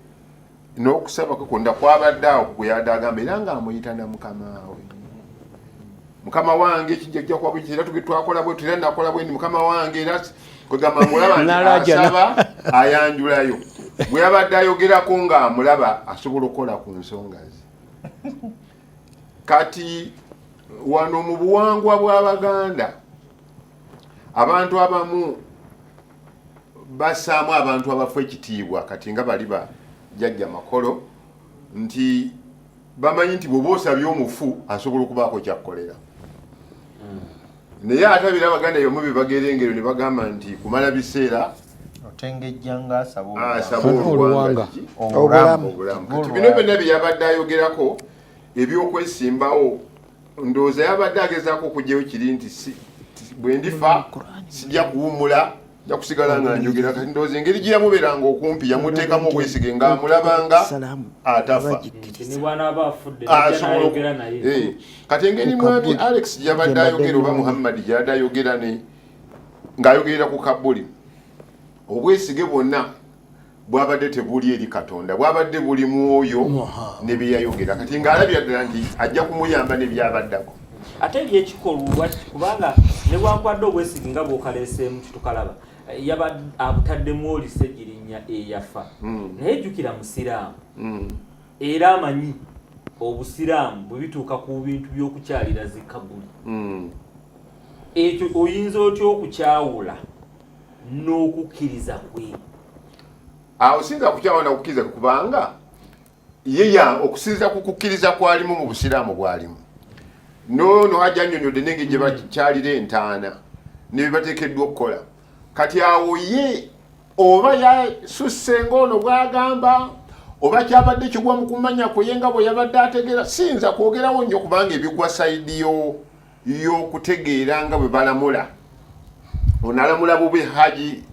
n'okusaba kwe kwonna kwabadde awo gwe yadde agamba, era ng'amuyita na mukama we. Mukama wange, kijja kuba bwe era twakola bwe era nakola bwe ndi, mukama wange. Era kwegamba ng'olaba nti asaba ayanjulayo bwe yabadde ayogerako ng'amulaba asobola okukola ku nsonga ze. Kati wano mu buwangwa bw'Abaganda, abantu abamu bassaamu abantu abafu ekitiibwa. Kati nga bali ba jjajja Makolo, nti bamanyi nti bw'oba osabye omufu asobola okubaako kyakkolera. Naye ate abira Abaganda yomu bye bagera engero ne bagamba nti kumala biseera otengejja nga asaba asaba oluwanga. Obulamu. Obulamu. Kati bino byonna bye yabadde ayogerako ebyokwesimbawo, ndowooza yabadde agezaako okugyayo kiri nti bwe ndifa sijja kuwummula, nja kusigala nga njogera. Kati ndowooza engeri gye yamubeeranga okumpi yamuteekamu obwesige ng'amulabanga atafa. Nti ne bw'anaaba afudde asobola nayogera naye. Kati engeri mwami Alex gyabadde ayogera oba Muhammad gyabadde ayogera ne ng'ayogerera ku kabuli, obwesige bwonna bwabadde tebuli eri Katonda, bwabadde buli mwoyo ne byeyayogera. Kati ng'alabira ddala nti ajja kumuyamba ne byabaddako. Ate ebyekikolwa, kubanga newankubadde obwesige nga bwokaleeseemu kitukalaba yaba abutaddemu oli Ssegirinya eyafa, naye jjukira musiraamu era amanyi obusiraamu bwe bituuka ku bintu by'okukyalira zikabuli. Ekyo oyinza otya okukyawula n'okukkiriza kwe? Awo sinza kukyawula nakukkiriza, kubanga ye ya okusinziira ku kukkiriza kwalimu mu busiraamu bwalimu, noono hajja annyonnyodde nengeri gye bakyalira entaana ne bye bateekeddwa okukola. Kati awo ye oba yasusse ng'ono bw'agamba, oba kyabadde kigwa mu kumanya kwe ye nga bwe yabadde ategeera, siyinza kwogerawo nnyo kubanga ebigwa side y'okutegeera nga bwe balamula. Ono alamula bubi Haji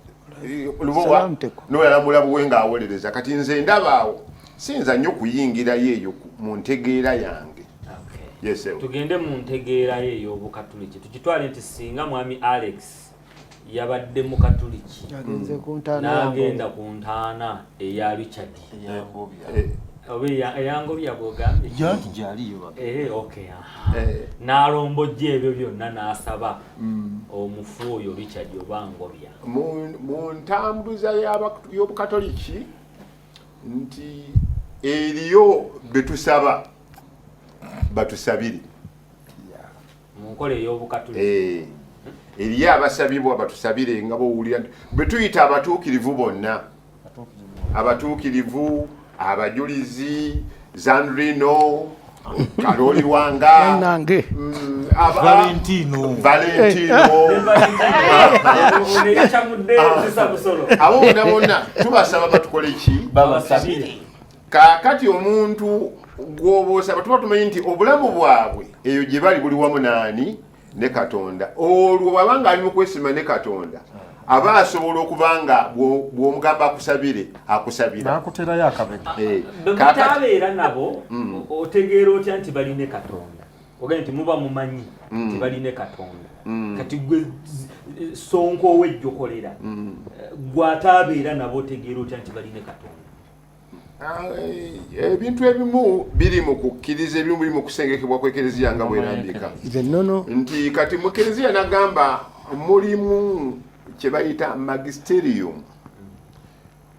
Lubowa, Salamu teko. n'oyo buwe ng'awolereza. Kati nze ndaba awo siyinza nnyo kuyingirayo eyo mu ntegeera yange. Yes, sir. Tugende mu ntegeera ye ey'obukatuliki. Tukitwale nti singa mwami Alex yabadde mukatuliki, agenze ku ntaana yange, n'agenda ku ntaana eya Richard Eyangobya. Oba eyangobya bwogambye. Janti gyaliyo. Okay, aha. N'alombojja ebyo byonna n'asaba omufu oyo Richard oba Ngobya. Mu ntambuza y'obukatoliki nti eriyo betusaba batusabire. Mu nkola ey'obukatoliki. Eriyo abasabibwa batusabire, nga bwowulira nti bwe tuyita abatuukirivu bonna, abatuukirivu, abajulizi, Zandrino, Kaloli Wanga, nange Valentino. Valentino. Ono eyakyamudde zisa busolo. Abo bonna bonna tubasaba batukole ki? Babasabire. Kaakati omuntu gw'oba osaba, tuba tumanyi nti obulamu bwabwe eyo gye bali buli wamu naani? Ne Katonda. Olwo bw'aba nga ali mu kwesima ne Katonda, aba asobola okuba nga bw'omugamba akusabire, akusabira. Nakuterayo akabega. Bwe mutabeera nabo, otegeera otya nti baline Katonda? Ogambye nti muba mumanyi nti baline Katonda. Kati gwe sonko owejjokolera, gwe ataabeera nabo, otegeera otya nti baline Katonda? Ah, ebintu ebimu biri mu kukkiriza, ebimu biri mu kusengekebwa kw'ekereziya nga bwerambika. Nze nnono. Nti kati mu kereziya nagamba mulimu kye bayita magisterium,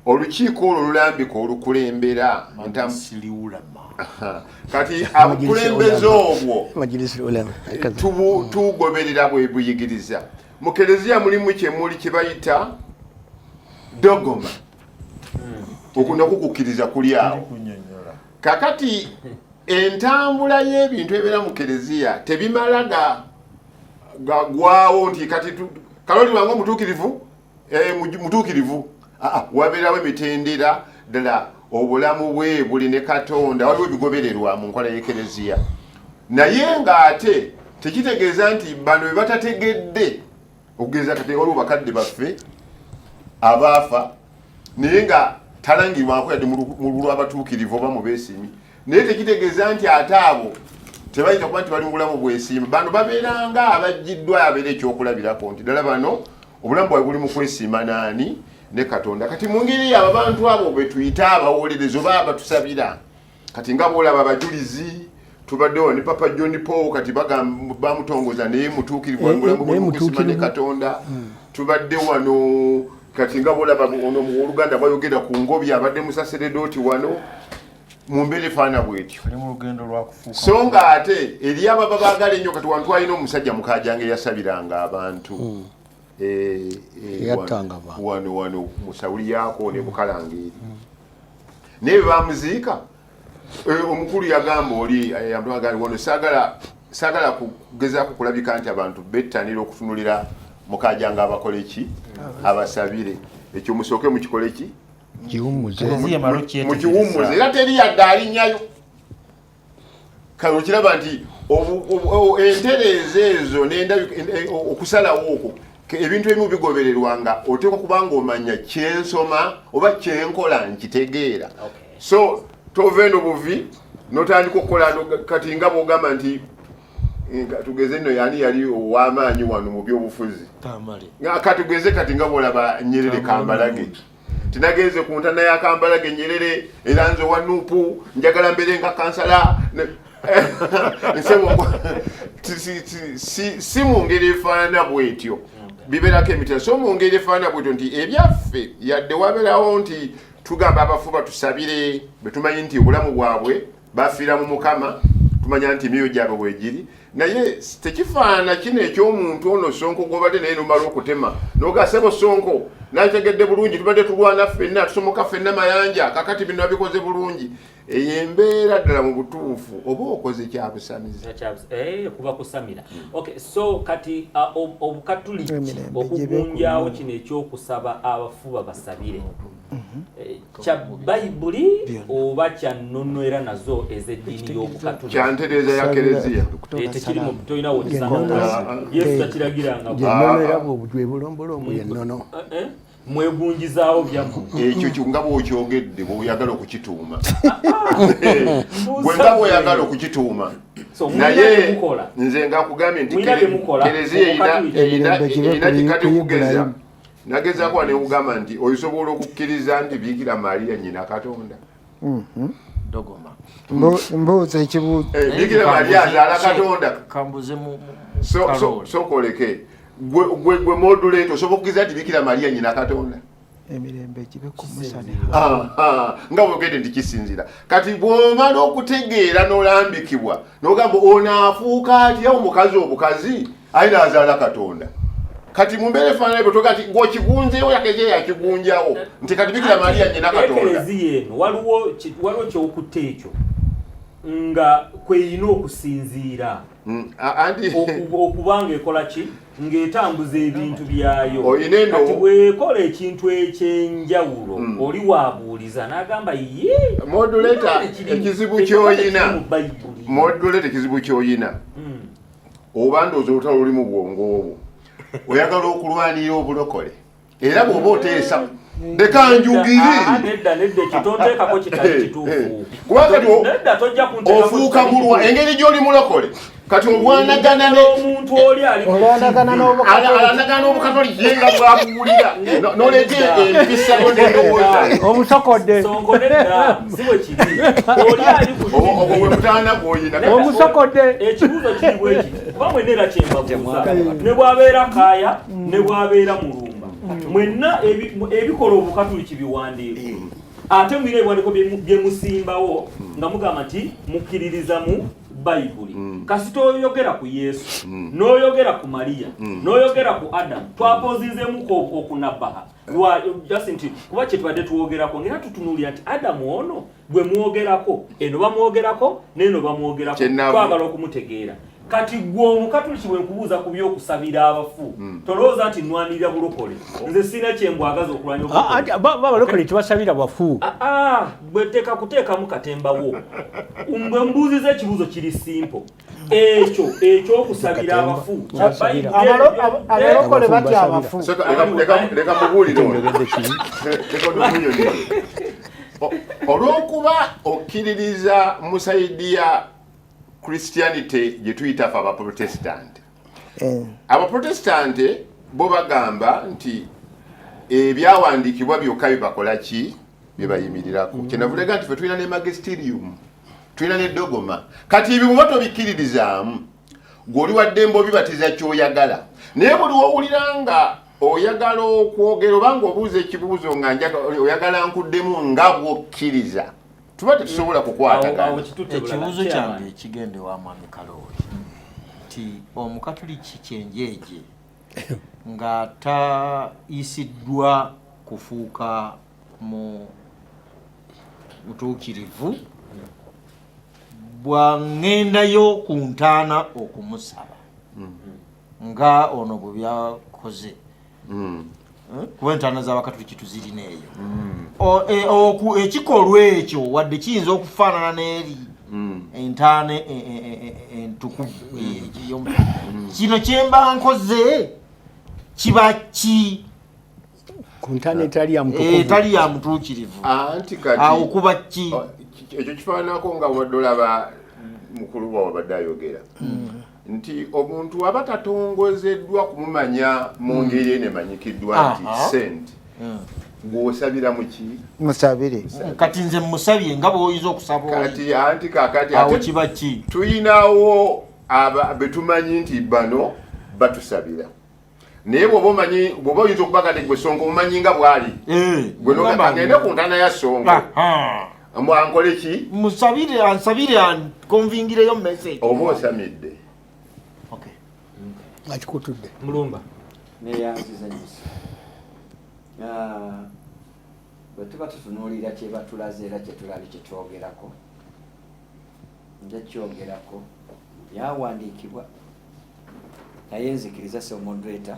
olukiiko olwo olulambika olukulembera Siliulama. Aha. Kati abukulembeze obwo Majlisi ulama. Tugoberera bwe buyigiriza. Mu kereziya mulimu kyemuli kye bayita dogma. Okwo nakwo kukkiriza kuli awo. Kunyonyola. Kakati entambula y'ebintu ebeera mu kereziya tebimala ga gagwawo nti kati Kaloli wange omutuukirivu, mutuukirivu. Aa, wabeerawo emitendera ddala, obulamu bwe buli ne Katonda, waliwo ebigobererwa mu nkola y'ekereziya. Naye ng'ate tekitegeeza nti bano be batategedde. Okugeza kati waliwo bakadde baffe abaafa naye nga talangirwako yadde mu lw'abatuukirivu oba mu beesiimi, naye tekitegeeza nti ate abo Tebayinza kuba nti bali mu bulamu bwesiima. Bano babeeranga abajjiddwa abeera ekyokulabirako nti ddala bano obulamu bwabwe buli mu kwesiima naani ne Katonda. Kati mu ngeri abo abantu abo be tuyita abawolereza oba abatusabira, kati nga bw'olaba abajulizi tubaddewo ne Papa John Paul, kati bamutongoza naye mutuukirivu, ali mu bulamu buli mu kwesiima ne Katonda. Tubadde wano kati nga bw'olaba ono oluganda bwayogera ku Ngobi, abadde musaseredooti wano mu mbeera efaana bwetyo, so nga ate eri ababa baagala ennyo. Kati wantu alina omusajja Mukajange yasabiranga abantu wano wano mu Sawuli yaako ne Bukalanga eri, naye bwe bamuziika omukulu yagamba oli wano saagala kugezaako kulabika nti abantu bettanira okutunulira Mukajanga abakole ki, abasabire. Ekyo musooke mukikole ki, mukiwummuze, era teri yadde alinnyayo. Kale okiraba nti entereeza ezo okusalawo okwo, ebintu ebimu bigobererwanga oteekwa kubanga omanya kyensoma oba kyenkola nkitegeera. So tova eno buvi notandika okukola. Kati nga bwogamba nti tugeze nno yani yali ow'amaanyi wano mu byobufuzi, katugeze kati nga bwolaba Nyerere Kambalage, tinagenze ku ntana ya Kambalage Nyerere, era nze owa Nuupu njagala mbeere nga kansala. Si mu ngeri efaanana bwetyo bibeerako emitera. So mu ngeri efaanana bwetyo nti ebyaffe yadde wabeerawo nti tugamba abafu batusabire, betumanyi nti obulamu bwabwe bafiira mu Mukama, tumanya nti emyoyo gyabwe bwegiri, naye tekifaanana kino eky'omuntu ono Sonko gwobadde naye nomala okutema noga sebo Sonko nakitegedde bulungi, tubadde tulwana ffenna, tusomoka ffenna mayanja, kakati bino abikoze bulungi. Eyo embeera ddala mu butuufu oba okoze kyabusamizi. Kuba kusamira. Okay, so kati obukatuliki okugunjawo kino ekyokusaba abafu babasabire kya Bayibuli oba kya nnono era nazo ez'eddiini y'obukatuliki? Kyantereeza ya Kereziya. Tekirimu, tolina wokisanga, Yesu takiragiranga. Ennono era bwebulombolombo yennono. Mwegunjizaawo byammwe. Ekyo nga bwokyogedde bweoyagala okukituuma, gwe nga bwoyagala okukituuma, naye nze nga nkugambye nti Kereziya erina kikati okugeza nagezaako wane nkugamba nti osobola okukkiriza nti Bikira Maria nyina Katonda. Mbuuza ekibuuzo. Bikira Maria azaala Katonda. Sokoleke gwe modulator, osobola okukkiriza nti Bikira Maria nyina Katonda? Emirembe gibe ku Musa. Nga bwogedde nti kisinzira, kati bw'omala okutegeera n'olambikibwa n'ogamba ono afuuka atya omukazi obukazi ayina azaala Katonda? Kati mu mbeera efaanana bwe toga nti gweokigunzeewo, yakeje yakigunjawo nti kati Bikira Maria nyina Katonda. Ekereziya eno waliwo kyokutte ekyo nga kweyina okusinziira okuba ng'ekola ki, ng'etambuza ebintu byayo. Kati bwekola ekintu ekyenjawulo oli wabuuliza n'agamba ye Modulator, ekizibu kyoyina, modulator, ekizibu kyoyina oba ndowooza olutalo luli mu bwongo obwo, oyagala okulwanirira obulokole, era bw'oba oteesa leka njugiri. Nedda, nedda, ekyo tonteekako kitali kituufu. Kuba kati ofuuka mulwa engeri gy'oli mulokole, kati olwanagana n'omuntu oli ali alwanagana n'obukatoliki ye nga bwakuwulira noleeta empisa yo n'endowooza. Omusokodde. Sonko, nedda, si bwe kiri. Oli ali ku Ogwo gwe mutaana gw'oyina. Omusokodde. Ekibuuzo kiri bwe kiti, kuba mwenna era kyembabuuza, ne bw'abeera Kaaya ne bw'abeera Mulumba, mwenna ebikola obukatuliki biwandiiko, ate mwina ebiwandiiko bye musimbawo nga mugamba nti mukkiririza mu Bayibuli. Kasita oyogera ku Yesu n'oyogera ku Mariya n'oyogera ku Adamu, twapozinzeemuko okunabaha just nti kuba kye tubadde twogerako ngera tutunuulira nti Adamu ono gwe mwogerako, eno bamwogerako n'eno bamwogerako, twagala okumutegeera. Kati gwe omukatuliki bwe nkubuuza ku by'okusabira abafu, tolowooza nti nwanirira bulokole. Nze sirina kyembwagaza okulwanya obulokole. Balokole tebasabira bafu. Gwe teeka kuteekamu katembawo. Bwe mbuuziza ekibuuzo kiri simple, ekyo ekyokusabira abafu kya Bayibuli? Abalokole batya abafu? Leka mubuulire ono, leka nkunyonnyole. Olw'okuba okkiririza mu side ya Christianity gye tuyita ffe Abaprotestant. Abaprotestant bo bagamba nti ebyawandiikibwa byokka bibakola ki, byebayimirirako. Kyenavudega nti fe tulina ne magisterium, tulina ne dogma. Kati ebyo bw'oba tobikkiririzaamu, gw'oli waddembe obibatiza ky'oyagala. Naye buli w'owulira nga oyagala okwogera oba ng'obuuza ekibuuzo nga oyagala nkuddemu nga bw'okkiriza, tuba tetusobola kukwatagana. Ekibuuzo kyange ekigenda ewa Mwami Kalooli nti Omukatuliki kyenjeeje nga tayisiddwa kufuuka mu mutuukirivu, bw'aŋŋendayo ku ntaana okumusaba nga ono bwe byakoze, kuba entaana z'Abakatuliki tuzirina eyo, ekikolwa ekyo wadde kiyinza okufaanana n'eri entaana entukuvu, kino kyemba nkoze kiba ki ku ntaana etali ya mutukuvu? Etali ya mutuukirivu. Anti kati Awo kuba ki? Ekyo kifaananako nga wadde olaba mukulu wawe badde ayogera nti omuntu aba tatongozeddwa kumumanya mu ngeri eno emanyikiddwa nti saint, gw'osabira mu ki? Musabire. Kati nze musabye nga bw'oyinza okusaba oli. Kati anti kakati Awo ate kiba ki? Tuyinawo aba betumanyi nti bano batusabira, naye bw'oba omanyi, bw'oba oyinza okuba kati gwe Sonko omumanyi nga bw'ali, gwe Ngamba ngende ku ntaana ya Sonko mbw ankole ki? Musabire, ansabire, ankonvingireyo message. Oba osamidde. Okay. Akikutudde. Mulumba. Neyanziza nyusi. Bwe tuba tutunuulira kye batulaze era kye tulabye, kye twogerako, nja kyogerako mu byawandiikibwa, naye nzikiriza se moderator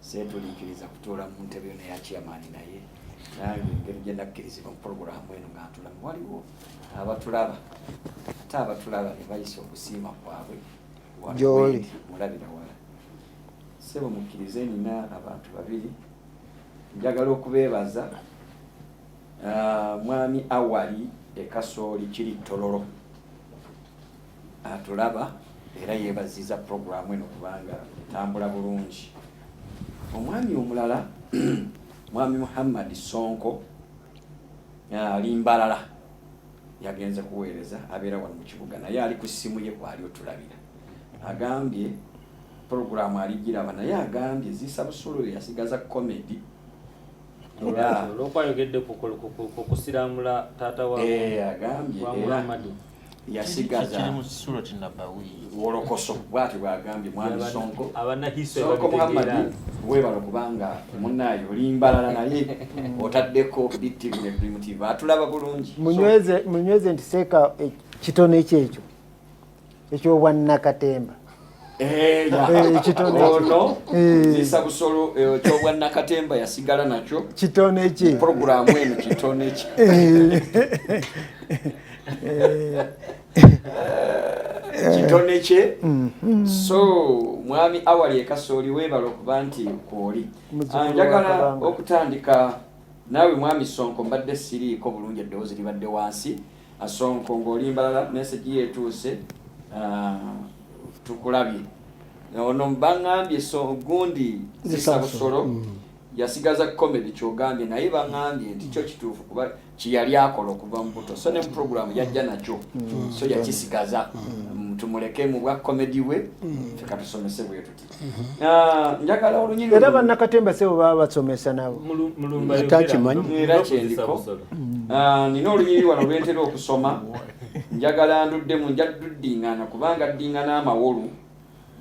seetuliikiriza kutuula mu ntebe yo neya chairman, naye nange engeri gye nakkirizibwa mu puroguramu eno nga ntulamu, waliwo abatulaba, ate abatulaba ne bayisa okusiima kwabwe wano. Gy'oli. Wendi, mulabira wala. Ssebo, mukkirize, nina abantu babiri njagala okubeebaza. Mwami Awali Ekasooli kiri Tololo atulaba era yeebaziza puroguramu eno kubanga etambula bulungi. Omwami omulala, Mwami Muhammad Sonko, ali Mbalala, yagenze kuweereza, abeera wano mu kibuga, naye ali ku ssimu ye kwali otulabira. Agambye puroguramu aligiraba, naye agambye Zisa Busolo yasigaza comedy era Olwokuba ayogedde ku kusiramula taata wa Agambye wa era Muhammadi. yasigaza Kiri mu Surati Nabawi. Wolokoso, bwati bwagambye Mwami Sonko. Abanahiso Sonko babitegeera. Muhammadi, weebala kubanga munaayo oli Mbalala, naye otaddeko BTV ne Dream TV, atulaba bulungi. Munyweze, munyweze nti seeka kitone kyekyo ekyobwannakatemba. Kitone kye. Ono Zisa Busolo, ekyobwannakatemba yasigala nakyo. Kitone kye. Puroguramu eno kitone kye. Kitone kye. So Mwami Awali Ekasooli, weebala okuba nti kwoli. Muzzukulu wa Njagala Kabanga. okutandika naawe Mwami Sonko. Mbadde siriiko bulungi, eddoboozi libadde wansi. Asonko, ng'oli Mbalala, message yeetuuse, tukulabye. Ono baŋŋambye so gundi Zisa Busolo yasigaza comedy kyogambye, naye baŋŋambye nti kyo kituufu kuba kiyali akola okuva mu buto, so ne mu programu yajja nakyo, so yakisigaza. Tumuleke mu bwa comedy bwe, ffe katusomese bwe tuti. Njagala olunyiriri Era bannakatemba sebo baba basomesa nabo. Mulumba. Ate akimanyi. Era kyendiko. Nina olunyiriri wano lwentera okusoma, njagala nduddemu, nja dduddingana kubanga ddingana amawolu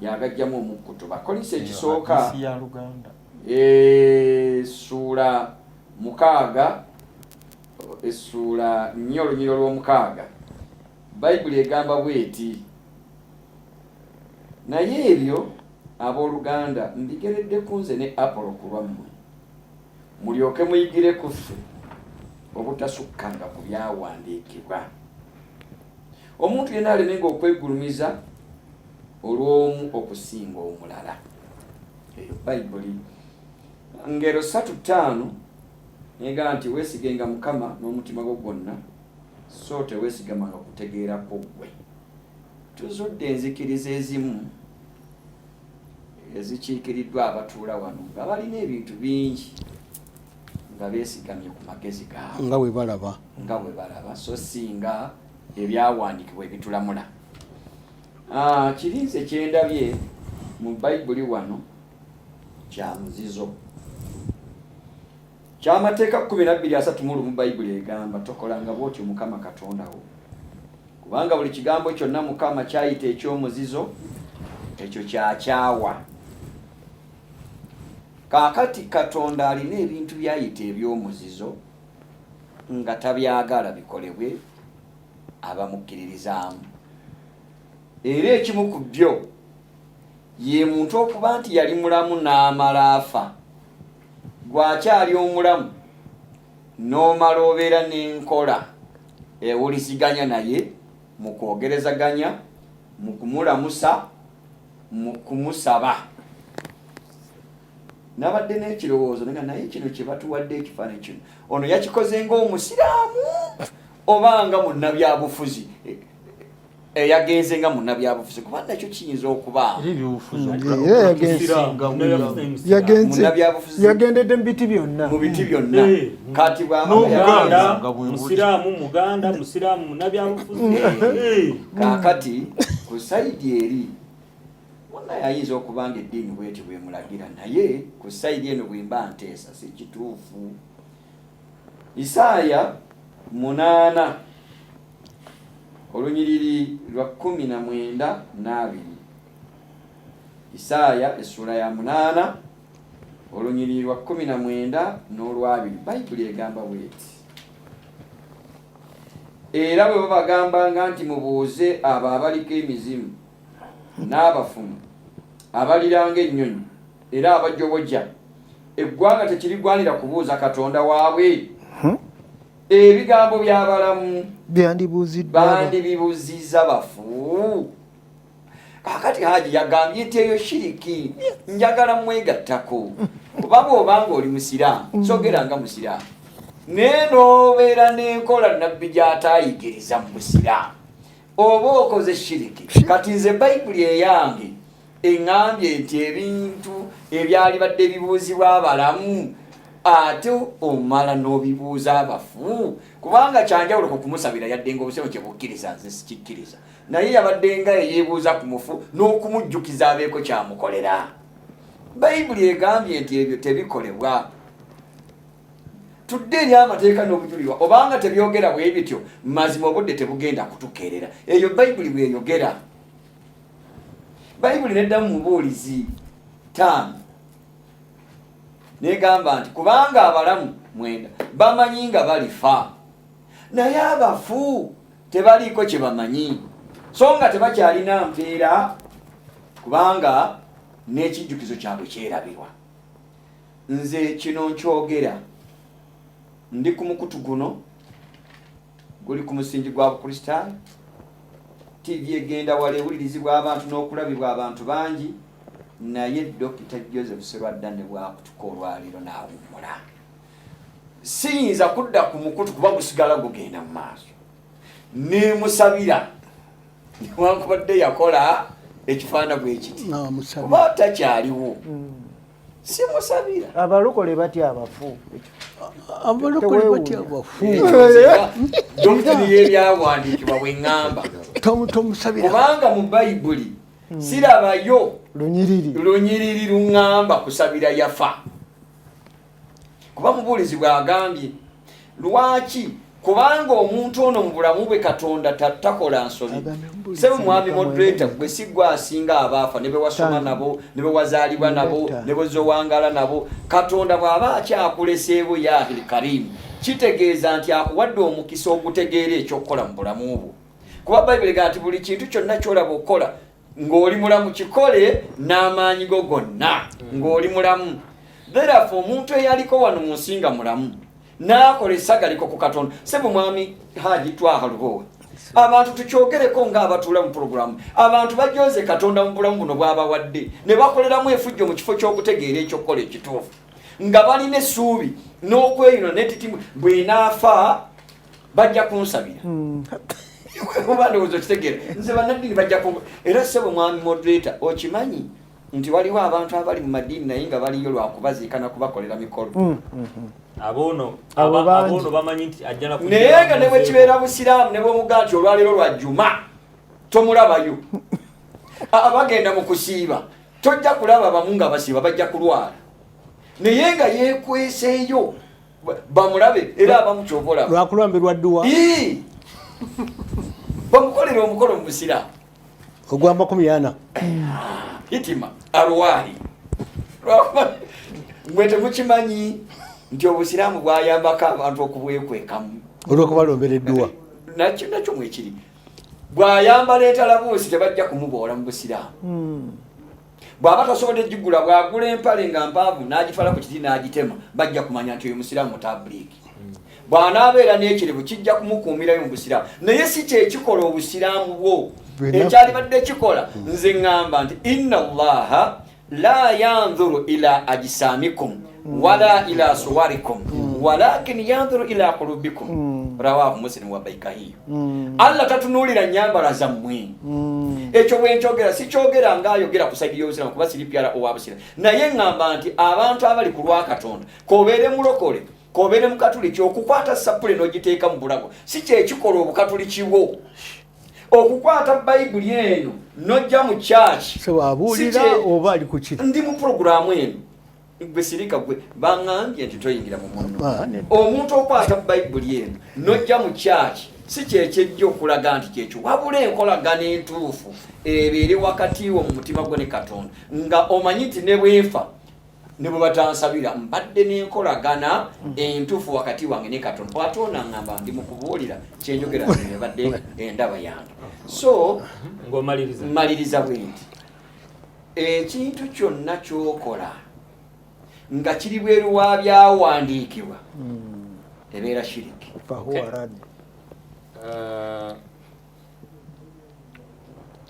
yagajjamu omukkuto. Bakolisa ekisooka Hadisi ya Luganda. Essuula 6, essuula 4, olunyiriri olw'omukaaga, Bayibuli egamba bweti: "Naye ebyo, abooluganda, mbigeredde ku nze ne Apolo ku lwammwe, mulyoke muyigire ku ffe obutasukkanga ku byawandiikibwa, omuntu yenna alemenga okwegulumiza olw'omu okusinga omulala." Eyo Bayibuli. Ngero 3:5 negamba nti, "Weesigenga Mukama n'omutima gwo gwonna, so teweesigamanga kutegeerako ggwe." Tuzudde enzikiriza ezimu ezikiikiriddwa abatuula wano nga balina ebintu bingi nga beesigamye ku magezi gaabwe nga bwe balaba, nga bwe balaba, so singa ebyawandiikibwa ebitulamula. Kirinze kyendabye mu Bayibuli wano kya muzizo. Kyamateeka 12:31 Bayibuli egamba tokolanga bw'otyo Mukama Katonda wo, kubanga buli kigambo kyonna Mukama kyayita eky'omuzizo ekyo kyakyawa. Kaakati Katonda alina ebintu byayita eby'omuzizo nga tabyagala bikolebwe abamukkiririzaamu. Era ekimu ku byo ye muntu okuba nti yali mulamu n'amala afa, gw'akyali omulamu n'omala obeera n'enkola ewuliziganya naye mu kwogerezaganya, mu kumulamusa, mu kumusaba. Nabadde n'ekirowoozo nga naye kino kye batuwadde ekifaananyi kino, ono yakikoze ng'omusiraamu oba nga munnabyabufuzi eyagenze nga munnabyabufuzi, kuba nakyo kiyinza okuba yagendedde mu biti byonna, mu biti byonna. Kati bw'amusiraamu muganda musiraamu munnabyabufuzi. Kaakati ku sayidi eri munnaye ayinza okuba nga eddiini bwetyo bwemulagira, naye ku sayidi eno bwe mba nteesa si kituufu. Isaaya 8 olunyiriri lwa 19 na 20. Isaaya essuula ya 8 olunyiriri lwa 19 n'olwabiri, Bayibuli egamba bweti: era bwe babagambanga nti mubuuze abo abaliko emizimu n'abafumu abaliranga ennyonyi era abajoboja, eggwanga tekirigwanira kubuuza Katonda waabwe? Ebigambo by'abalamu bandibibuuzizza bafu. Kaakati Haji yagambye nti eyo shiriki, njagala mwegattako, kuba bw'obanga oli musiraamu, sogera nga musiraamu, naye n'obeera n'enkola nabbi gy'ataayigiriza mu busiraamu, oba okoze shiriki. Kati nze Bayibuli eyange eŋŋambye nti ebintu ebyalibadde bibuuzibwa abalamu ate omala n'obibuuza abafu, kubanga kyanjawulo ku kumusabira, yadde nga obusiraamu kyebukkiriza nze sikikkiriza, naye yabadde nga eyeebuuza ku mufu n'okumujjukiza abeeko kyamukolera. Bayibuli egambye nti ebyo tebikolebwa. Tudde eri amateeka n'obujulirwa, obanga tebyogera bwe bityo, mazima obudde tebugenda kutukeerera. Eyo Bayibuli bweyogera. Bayibuli neddamu Mubuulizi 5 negamba nti kubanga abalamu 9 bamanyi nga balifa, naye abafu tebaliiko kye bamanyi, so nga tebakyalina mpeera, kubanga n'ekijjukizo kyabwe kyerabirwa. Nze kino nkyogera ndi ku mukutu guno guli ku musingi gwa Bukristaayo. TV egenda wala, ewulirizibwa abantu n'okulabibwa abantu bangi, naye Dr. Joseph Serwadda ne bwakutuka olwaleero n'awummula, siyinza kudda ku mukutu kuba gusigala gugenda mu maaso. Nemusabira newankubadde yakola ekifaana bwe kiti, kuba takyaliwo, simusabira. Abalokole batya abafu? Abalokole batya abafu? Doctrine y'ebyawandiikibwa bwe ŋŋamba, kubanga mu Bayibuli sirabayo lunyiriri luŋŋamba kusabira yafa, kuba Mubuulizi bw'agambye. Lwaki? Kubanga omuntu ono mu bulamu bwe Katonda takola nsobi. Sebe mwami moderator, gwe si gwe asinga abaafa, ne bewasoma nabo, ne bewazaalibwa nabo, ne bwezowangala nabo. Katonda bw'aba akyakuleseewo, yahil karimu, kitegeeza nti akuwadde omukisa ogutegeera ekyokukola mu bulamu bwo, kuba Bayibuli egamba nti buli kintu kyonna kyolaba okukola ng'oli mulamu, kikole n'amaanyi go gonna ng'oli mulamu. Therefore omuntu eyaliko wano mu nsi nga mulamu n'akola essagaliko ku Katonda, sebo mwami Haji Twaha Lubowa, abantu tukyogereko ng'abatuula mu pulogulaamu, abantu bajoze Katonda mu bulamu buno bw'abawadde ne bakoleramu efujjo mu kifo ky'okutegeera ekyokukola ekituufu, nga balina essuubi n'okweyuna netitimu bw'enaafa bajja kunsabira. Oba ndowooza okitegeera, nze bannaddiini bajja ku, era ssebo mwami moderator, okimanyi nti waliwo abantu abali mu madiini naye nga baliyo lwakubaziika na kubakolera mikolo. Aboono Abo bangi. Aboono bamanyi nti ajja na Naye nga ne bwe kibeera busiraamu, ne bwemugaa nti olwaleero lwa juma tomulabayo. Bagenda mu kusiiba, tojja kulaba bamu nga basiiba, bajja kulwala, naye nga yeekweseeyo bamulabe. Era abamu kyova olaba Lwakulambirwa dduwa. Ii! Bamukolera omukolo mu busiraamu Ogwa 40. Hitima arwahi. Lwakuba mwe temukimanyi nti obusiraamu bwayambako abantu okubwekwekamu Olwokubalombera edduwa. Nakyo mwekiri, bw'ayambala entalabuusi tebajja kumuboola mu busiraamu. Bw'aba tasobodde gigula, bw'agula empale nga mpanvu n'agitwala ku kiti n'agitema, bajja kumanya nti oyo musiraamu mutabuliiki. Bw'anaabeera n'ekirevu kijja kumukuumirayo mu busiraamu, naye si kyekikola obusiraamu bwo. Ekyalibadde kikola, nze ŋŋamba nti inna Allaha la yanzuru ila ajsamikum wala ila suwarikum walakin yanzuru ila qulubikum, rawahu Muslim wa Baikahiyo. Allah tatunuulira nyambala zammwe. Ekyo bwenkyogera sikyogera ngaayogera ku side y'obusiraamu, kuba siri pyala owa busiraamu, naye ŋŋamba nti abantu abali ku lwa Katonda, kobeere mulokole, kobeere mukatuliki, okukwata sapule n'ogiteeka mu bulago si kyekikola obukatuliki bwo. Okukwata Bayibuli eno n'ojja mu kyaki So abuulira oba ali ku kiri? Ndi mu puroguramu eno. Gwe sirika, gwe baŋŋambye nti toyingira mu munno. Ah, nedda. Omuntu okwata Bayibuli eno n'ojja mu kyaki si kyekyejja okulaga nti kyekyo, wabula enkolagana entuufu ebeere wakati wo mu mutima gwo ne Katonda, nga omanyi nti ne bwenfa ne bwe batansabira, mbadde n'enkolagana entuufu wakati wange ne Katonda. Ate onaŋŋamba ndi mu kubuulira, kyenjogera nze ebadde endaba yange. So Ng'omaliriza. Maliriza bwe nti ekintu kyonna kyokola nga kiri bweru wa byawandiikibwa ebeera shiriki. Fahuwa rad.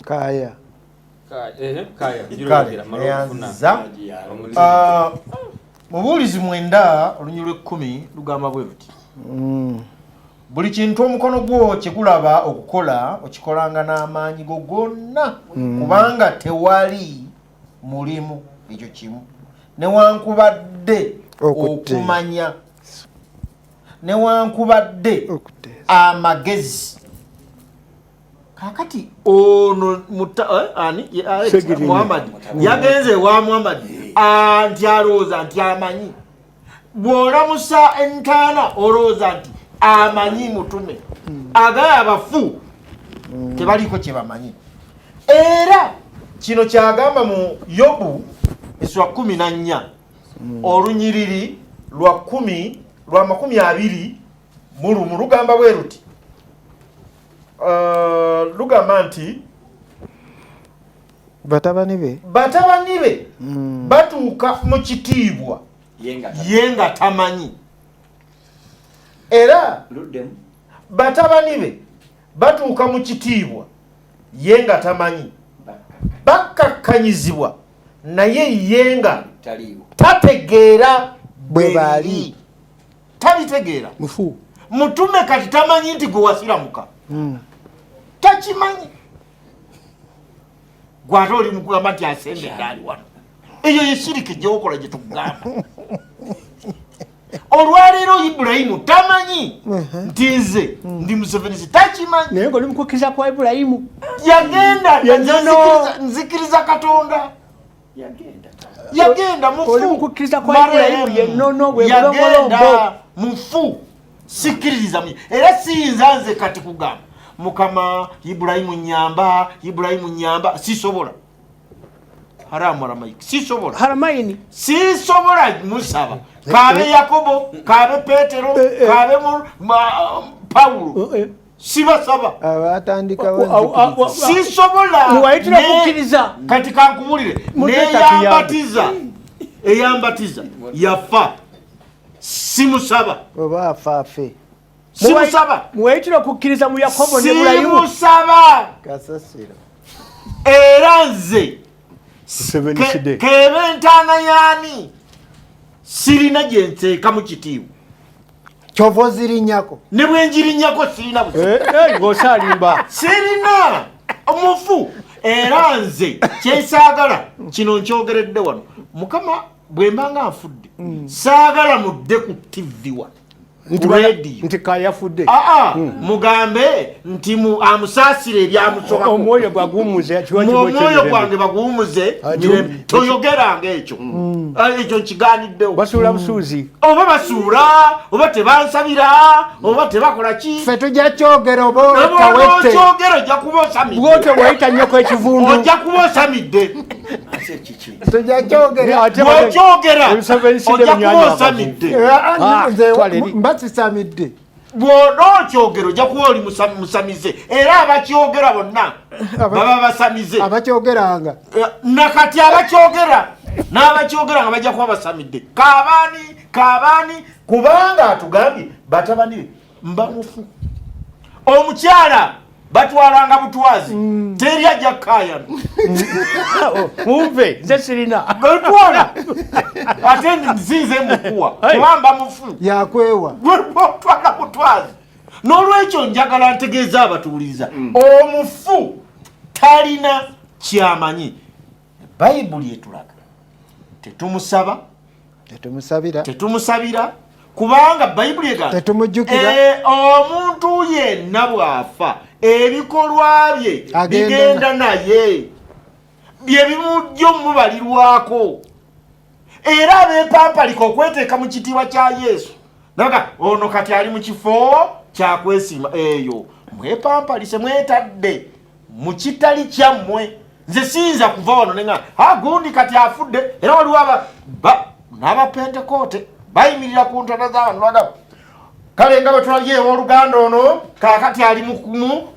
Kaya. Kaya. Kale, Mala okufuna neyanziza. omulimu. Ah, Mubuulizi 9 olunyiriri lw'ekumi lugamba bwe luti: "Buli kintu omukono gwo kye gulaba okukola, okikolanga n'amaanyi go gonna, kubanga tewali mulimu ekyo kimu newankubadde Okuteesa. okumanya newankubadde Okuteesa. amagezi." Kakati ono ani? Alex, Segirinya. Muhammad yagenze ewa Muhammad. Ah, nti alowooza nti amanyi. Bw'olamusa entaana olowooza nti amanyi. Mutume agaye abafu tebaliko kye bamanyi. Era kino kyagamba mu Yobu eswa 14 olunyiriri lwa 10 lwa 21, lugamba bwe luti. Lugamba nti Batabani be batabani be batuuka mu kitiibwa ye nga ye nga tamanyi. Era luddemu. Batabani be batuuka mu kitiibwa ye nga tamanyi, bakkakkanyizibwa naye ye nga taliiwo. Tategeera Bwe baali. Tabitegeera. Mufu. Mutume kati tamanyi nti gwe wasiramuka, takimanyi. Gwate oli mukugamba nti asembedde ali wano. Eyo yeshiriki gyewokola gye tukugamba. Olwaleero Ibulayimu tamanyi nti nze ndi Musevenisi, takimanyi. Naye ngaoli mukukkiriza kwa Ibulayimu. Yagenda. Yennono. Nzikiriza Katonda. Yagenda. Yagenda mufu. Oli mukukkiriza kwa Marehemu. Ibulayimu, yennono, bwe Yagenda bulombolombo. mufu, sikkiririza mu, era siyinza nze kati kugamba Mukama Ibulayimu nyamba, Ibulayimu nyamba, sisobola. Haramu aramaiki, sisobola. Haramaini. Sisobola musaba, kabe Yakobo, kabe Petero, kabe Pawulo, sibasaba. Abatandikawo enzikiriza. Sisobola. Muwayitira kukkiriza. Kati kankubulire. Muteeka. Neyambatiza, eyambatiza yafa, simusaba. Oba afaafe. Simusaba. Muwayitira okukkiriza mu Yakobo ne Ibulayimu. Simusaba. Kasasiro. Era nze Seveniside. Kebe entaana yaani, sirina gye nteekamu kitiibwa. Kyova ozirinyako. Ne bwenjirinyako sirina buzibu. Ng'osalimba. Sirina omufu era nze kyesaagala kino nkyogeredde wano. Mukama bwe mba nga nfudde saagala mudde ku TV wano. Nti kayafudde. Mugambe nti amusaasire ebyamusobako. Omwoyo gwaguwummuze. Omwoyo gwange baguwummuze. Toyogeranga ekyo. Ekyo nkigaaniddewo. Basuula busuuzi. Oba basuula, oba tebansabira, oba tebakola ki. Ffe tujja kyogera oba kawette. Okyogera ojja kuba osamidde. Bw'otyo bw'oyita nnyoko ekivundu. Ojja kuba osamidde. Tujja kyogera. Bw'okyogera ojja kuba osamidde. Mbasisamidde. Bw'oba okyogera ojja kuba oli musamize. Era abakyogera bonna baba basamize. Abakyogeranga. Nakati abakyogera n'abakyogera nga bajja kuba basamidde. Kabaani kabaani kubanga atugambye batabani be mba mufu. Omukyala batwalanga butwazi teri ajja kukaayana. Munve nze sirina. Batwala ate nzinze mukuwa kuba mba mufu. Yakwewa. Batwala butwazi. N'olwekyo njagala ntegeeza abatuwuliriza omufu talina kyamanyi. Bayibuli etulaga tetumusaba, tetumusabira kubanga Bayibuli egamba tetumujjukira. Omuntu yenna bw'afa ebikolwa bye bigenda naye bye bimujja omubalirwako. Era abeepampalika okweteeka mu kitiibwa kya Yesu naga ono kati ali mu kifo kyakwesiima eyo mwepampalise mwetadde mu kitali kyammwe. Nze siyinza kuva wano nenga gundi kati afudde. Era waliwo n'abapentekote bayimirira ku ntana z'abantu bagamba kale nga bwe tulabye owooluganda ono kaakati ali mu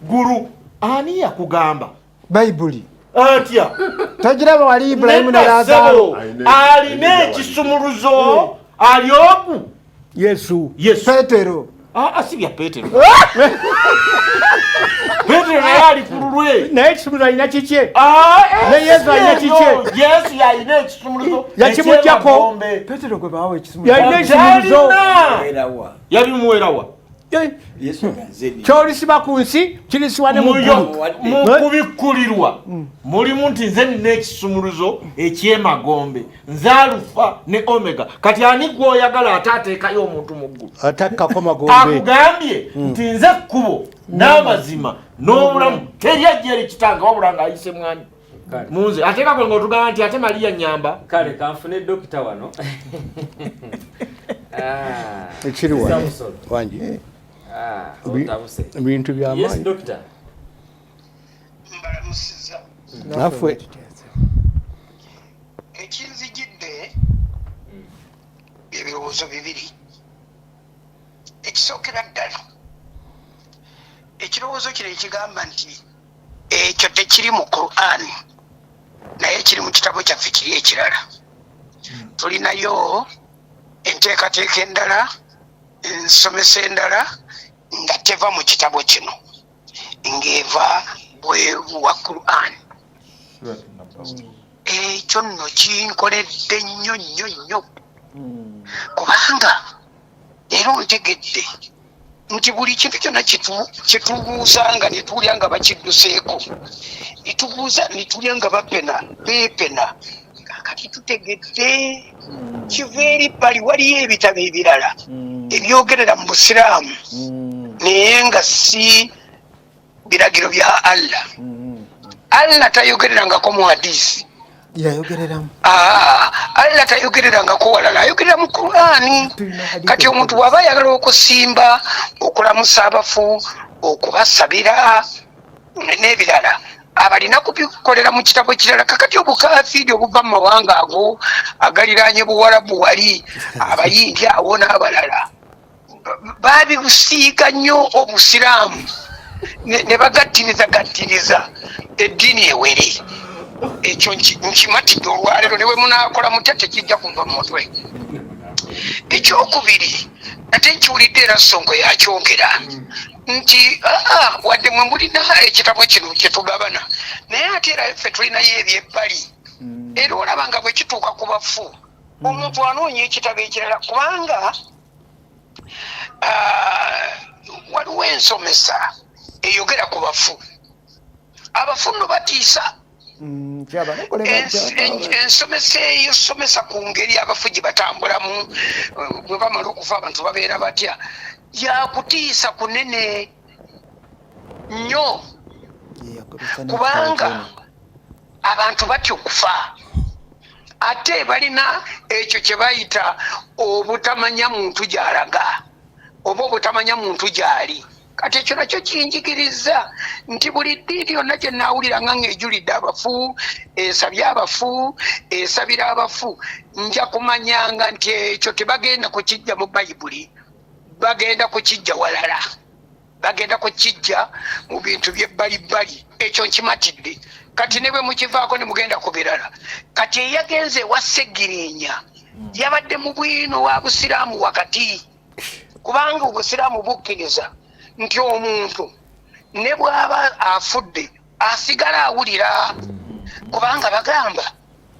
ggulu. Ani yakugamba? Bayibuli. Atya? Togiraba wali Ibulayimu ne Laazaalo. Alina ekisumuluzo ali ogu Yesu. Petero. Si bya Petero. Petero naye ali ku lulwe. Naye ekisumuluzo alina kikye. Ne Yesu alina kikye. Yesu yalina ekisumuluzo. Yakimuggyako. Petero gwe bawa ekisumuluzo. Yalina ekisumuluzo. Yabimuwerawa. Kyolisiba ku nsi kirisiba ne mu ggulu. Mu kubikkulirwa mulimu nti nze nina ekisumuluzo eky'emagombe, nze Alufa ne Omega. Kati ani gw'oyagala ate ateekayo omuntu mu ggulu? Atakkako magombe. Akugambye nti nze kkubo n'amazima n'obulamu, teri ajja eri kitange wabula ng'ayise mwani munze. Ateekako ng'otugamba nti ate Mariya nnyamba. Kale kanfune dokita wano. Ekiri wano wangi. Ebintu by'amaanyi. Yes, doctor. Mbalamusiza. Naffe. Ekinzijidde ebirowoozo bibiri. Ekisookera ddala ekirowoozo kino ekigamba nti ekyo tekiri mu Quran naye kiri mu kitabo kyaffe kiri ekirala. Tulinayo enteekateeka endala, ensomesa endala nga teva mu kitabo kino, ng'eva bweru wa Quran. Ekyo nno kinkoledde nnyo nnyo nnyo, kubanga leero ntegedde nti buli kintu kyonna kyetubuuza nga ne tuwulira nga bakidduseeko, ne tubuuza ne tuwulira nga bapena beepena. Kaakati tutegedde kiva eri bbali, waliyo ebitabo ebirala ebyogerera mu Busiraamu naye nga si biragiro bya Allah. Allah tayogererangako mu hadisi. Yayogereramu. Allah tayogererangako walala, ayogerera mu Qur'ani. Kati omuntu bw'aba ayagala okusimba, okulamusa abafu, okubasabira n'ebirala, abalina kubikolera mu kitabo kirala. Kakati obukafiiri obuva mu mawanga ago agaliraanye Buwarabu wali, Abayindi awo n'abalala, babibusiiga nnyo Obusiraamu ne bagattiriza gattiriza eddiini ewere. Ekyo nkimatidde olwaleero, ne bwe munaakola mutya tekijja kuva mu mutwe. Ekyokubiri ate nkiwulidde era Ssonko yakyogera nti wadde mwe mulina ekitabo kino kye tugabana, naye ate era ffe tulinayo ebyebbali. Era olaba nga bwe kituuka ku bafu, omuntu anoonya ekitabo ekirala, kubanga Waliwo ensomesa eyogera ku bafu. Abafu nno batiisa. Ensomesa eyo somesa ku ngeri abafu gye batambulamu, bwe bamala okufa abantu babeera batya, yakutiisa kunene nnyo, kubanga abantu batya okufa, ate balina ekyo kye bayita obutamanya muntu gy'alaga oba obutamanya muntu gy'ali. Kati ekyo nakyo kinjigiriza nti buli ddiini yonna gye naawulira nga ng'ejulidde abafu, esabye abafu, esabira abafu, nja kumanyanga nti ekyo tebagenda kukijja mu Bayibuli, bagenda kukijja walala, bagenda kukijja mu bintu by'ebbalibbali. Ekyo nkimatidde. Kati ne bwe mukivaako ne mugenda ku birala. Kati eyagenze ewa Ssegirinya yabadde mu bwino wa Busiraamu wakati, kubanga Obusiraamu bukkiriza nti omuntu ne bw'aba afudde asigala awulira, kubanga bagamba,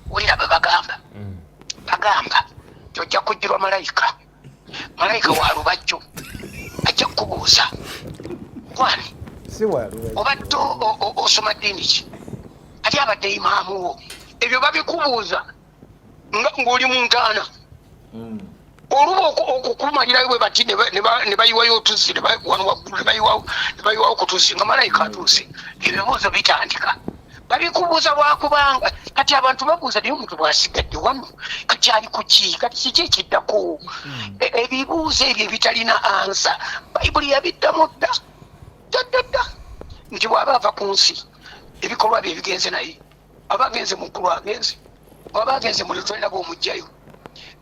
wulira bwe bagamba, bagamba nti ojja kujjirwa malayika, malayika wa lubajjo ajja kukubuuza kwani obadde osoma ddiini ki, ate abadde imaamu wo. Ebyo babikubuuza ng'oli mu ntaana. Oluba okukumalirayo bwe bati ne bayiwayo otuzzi, wano waggulu ne bayiwawo ku tuzzi nga malayika atuuse. Ebibuuzo bitandika, babikubuuza lwakubanga kati abantu babuuza, naye omuntu bw'asigadde wano kati ali ku ki, kati kiki ekiddako? Ebibuuzo ebyo ebitalina ansa Bayibuli yabiddamu dda dda dda nti bw'aba ava ku nsi ebikolwa bye bigenze naye, aba agenze mu ggulu agenze, bw'aba agenze mu lutolera bw'omuggyayo.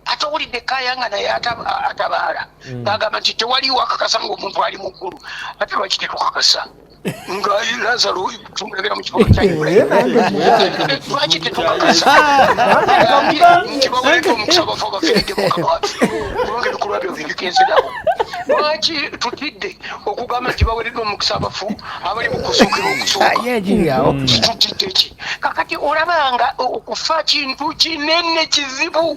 Ate owulidde Kaya nga naye atabaala, ng'agamba nti tewaliwo akakasa ng'omuntu ali mu ggulu. Ate lwaki tetukakasa nga Lazaro tumulabira mu kifo kya Ibulayimu? Lwaki tetukakasa nti baweredde omukisa abafu abafiiridde Mukama waffe, kubanga ebikolwa byabwe bigenze nabo? Lwaki tutidde okugamba nti bawereddwa omukisa abafu abali mu kuzuukira okusooka? Kitutidde ki? Kakati olabanga okufa kintu kinene kizibu.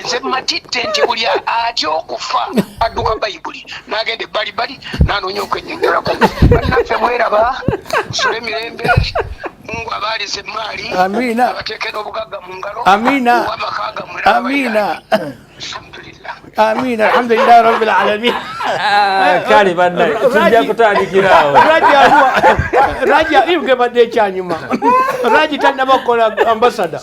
Nze matidde nti buli atya okufa adduka Bayibuli n'agenda ebbalibbali n'anoonya okwennyonnyolako. Bannaffe mweraba, nsule mirembe. Mungu abaalize emaali, abateeke n'obugagga mu ngalo, ow'amaka gammwe. Amiina. Amiina, alhamdulillahi rabbil alamin. Kale bannaye, tujja kutandikirawo. Raji ibwe badde ekyanyuma. Raji tannaba kukola ambasada.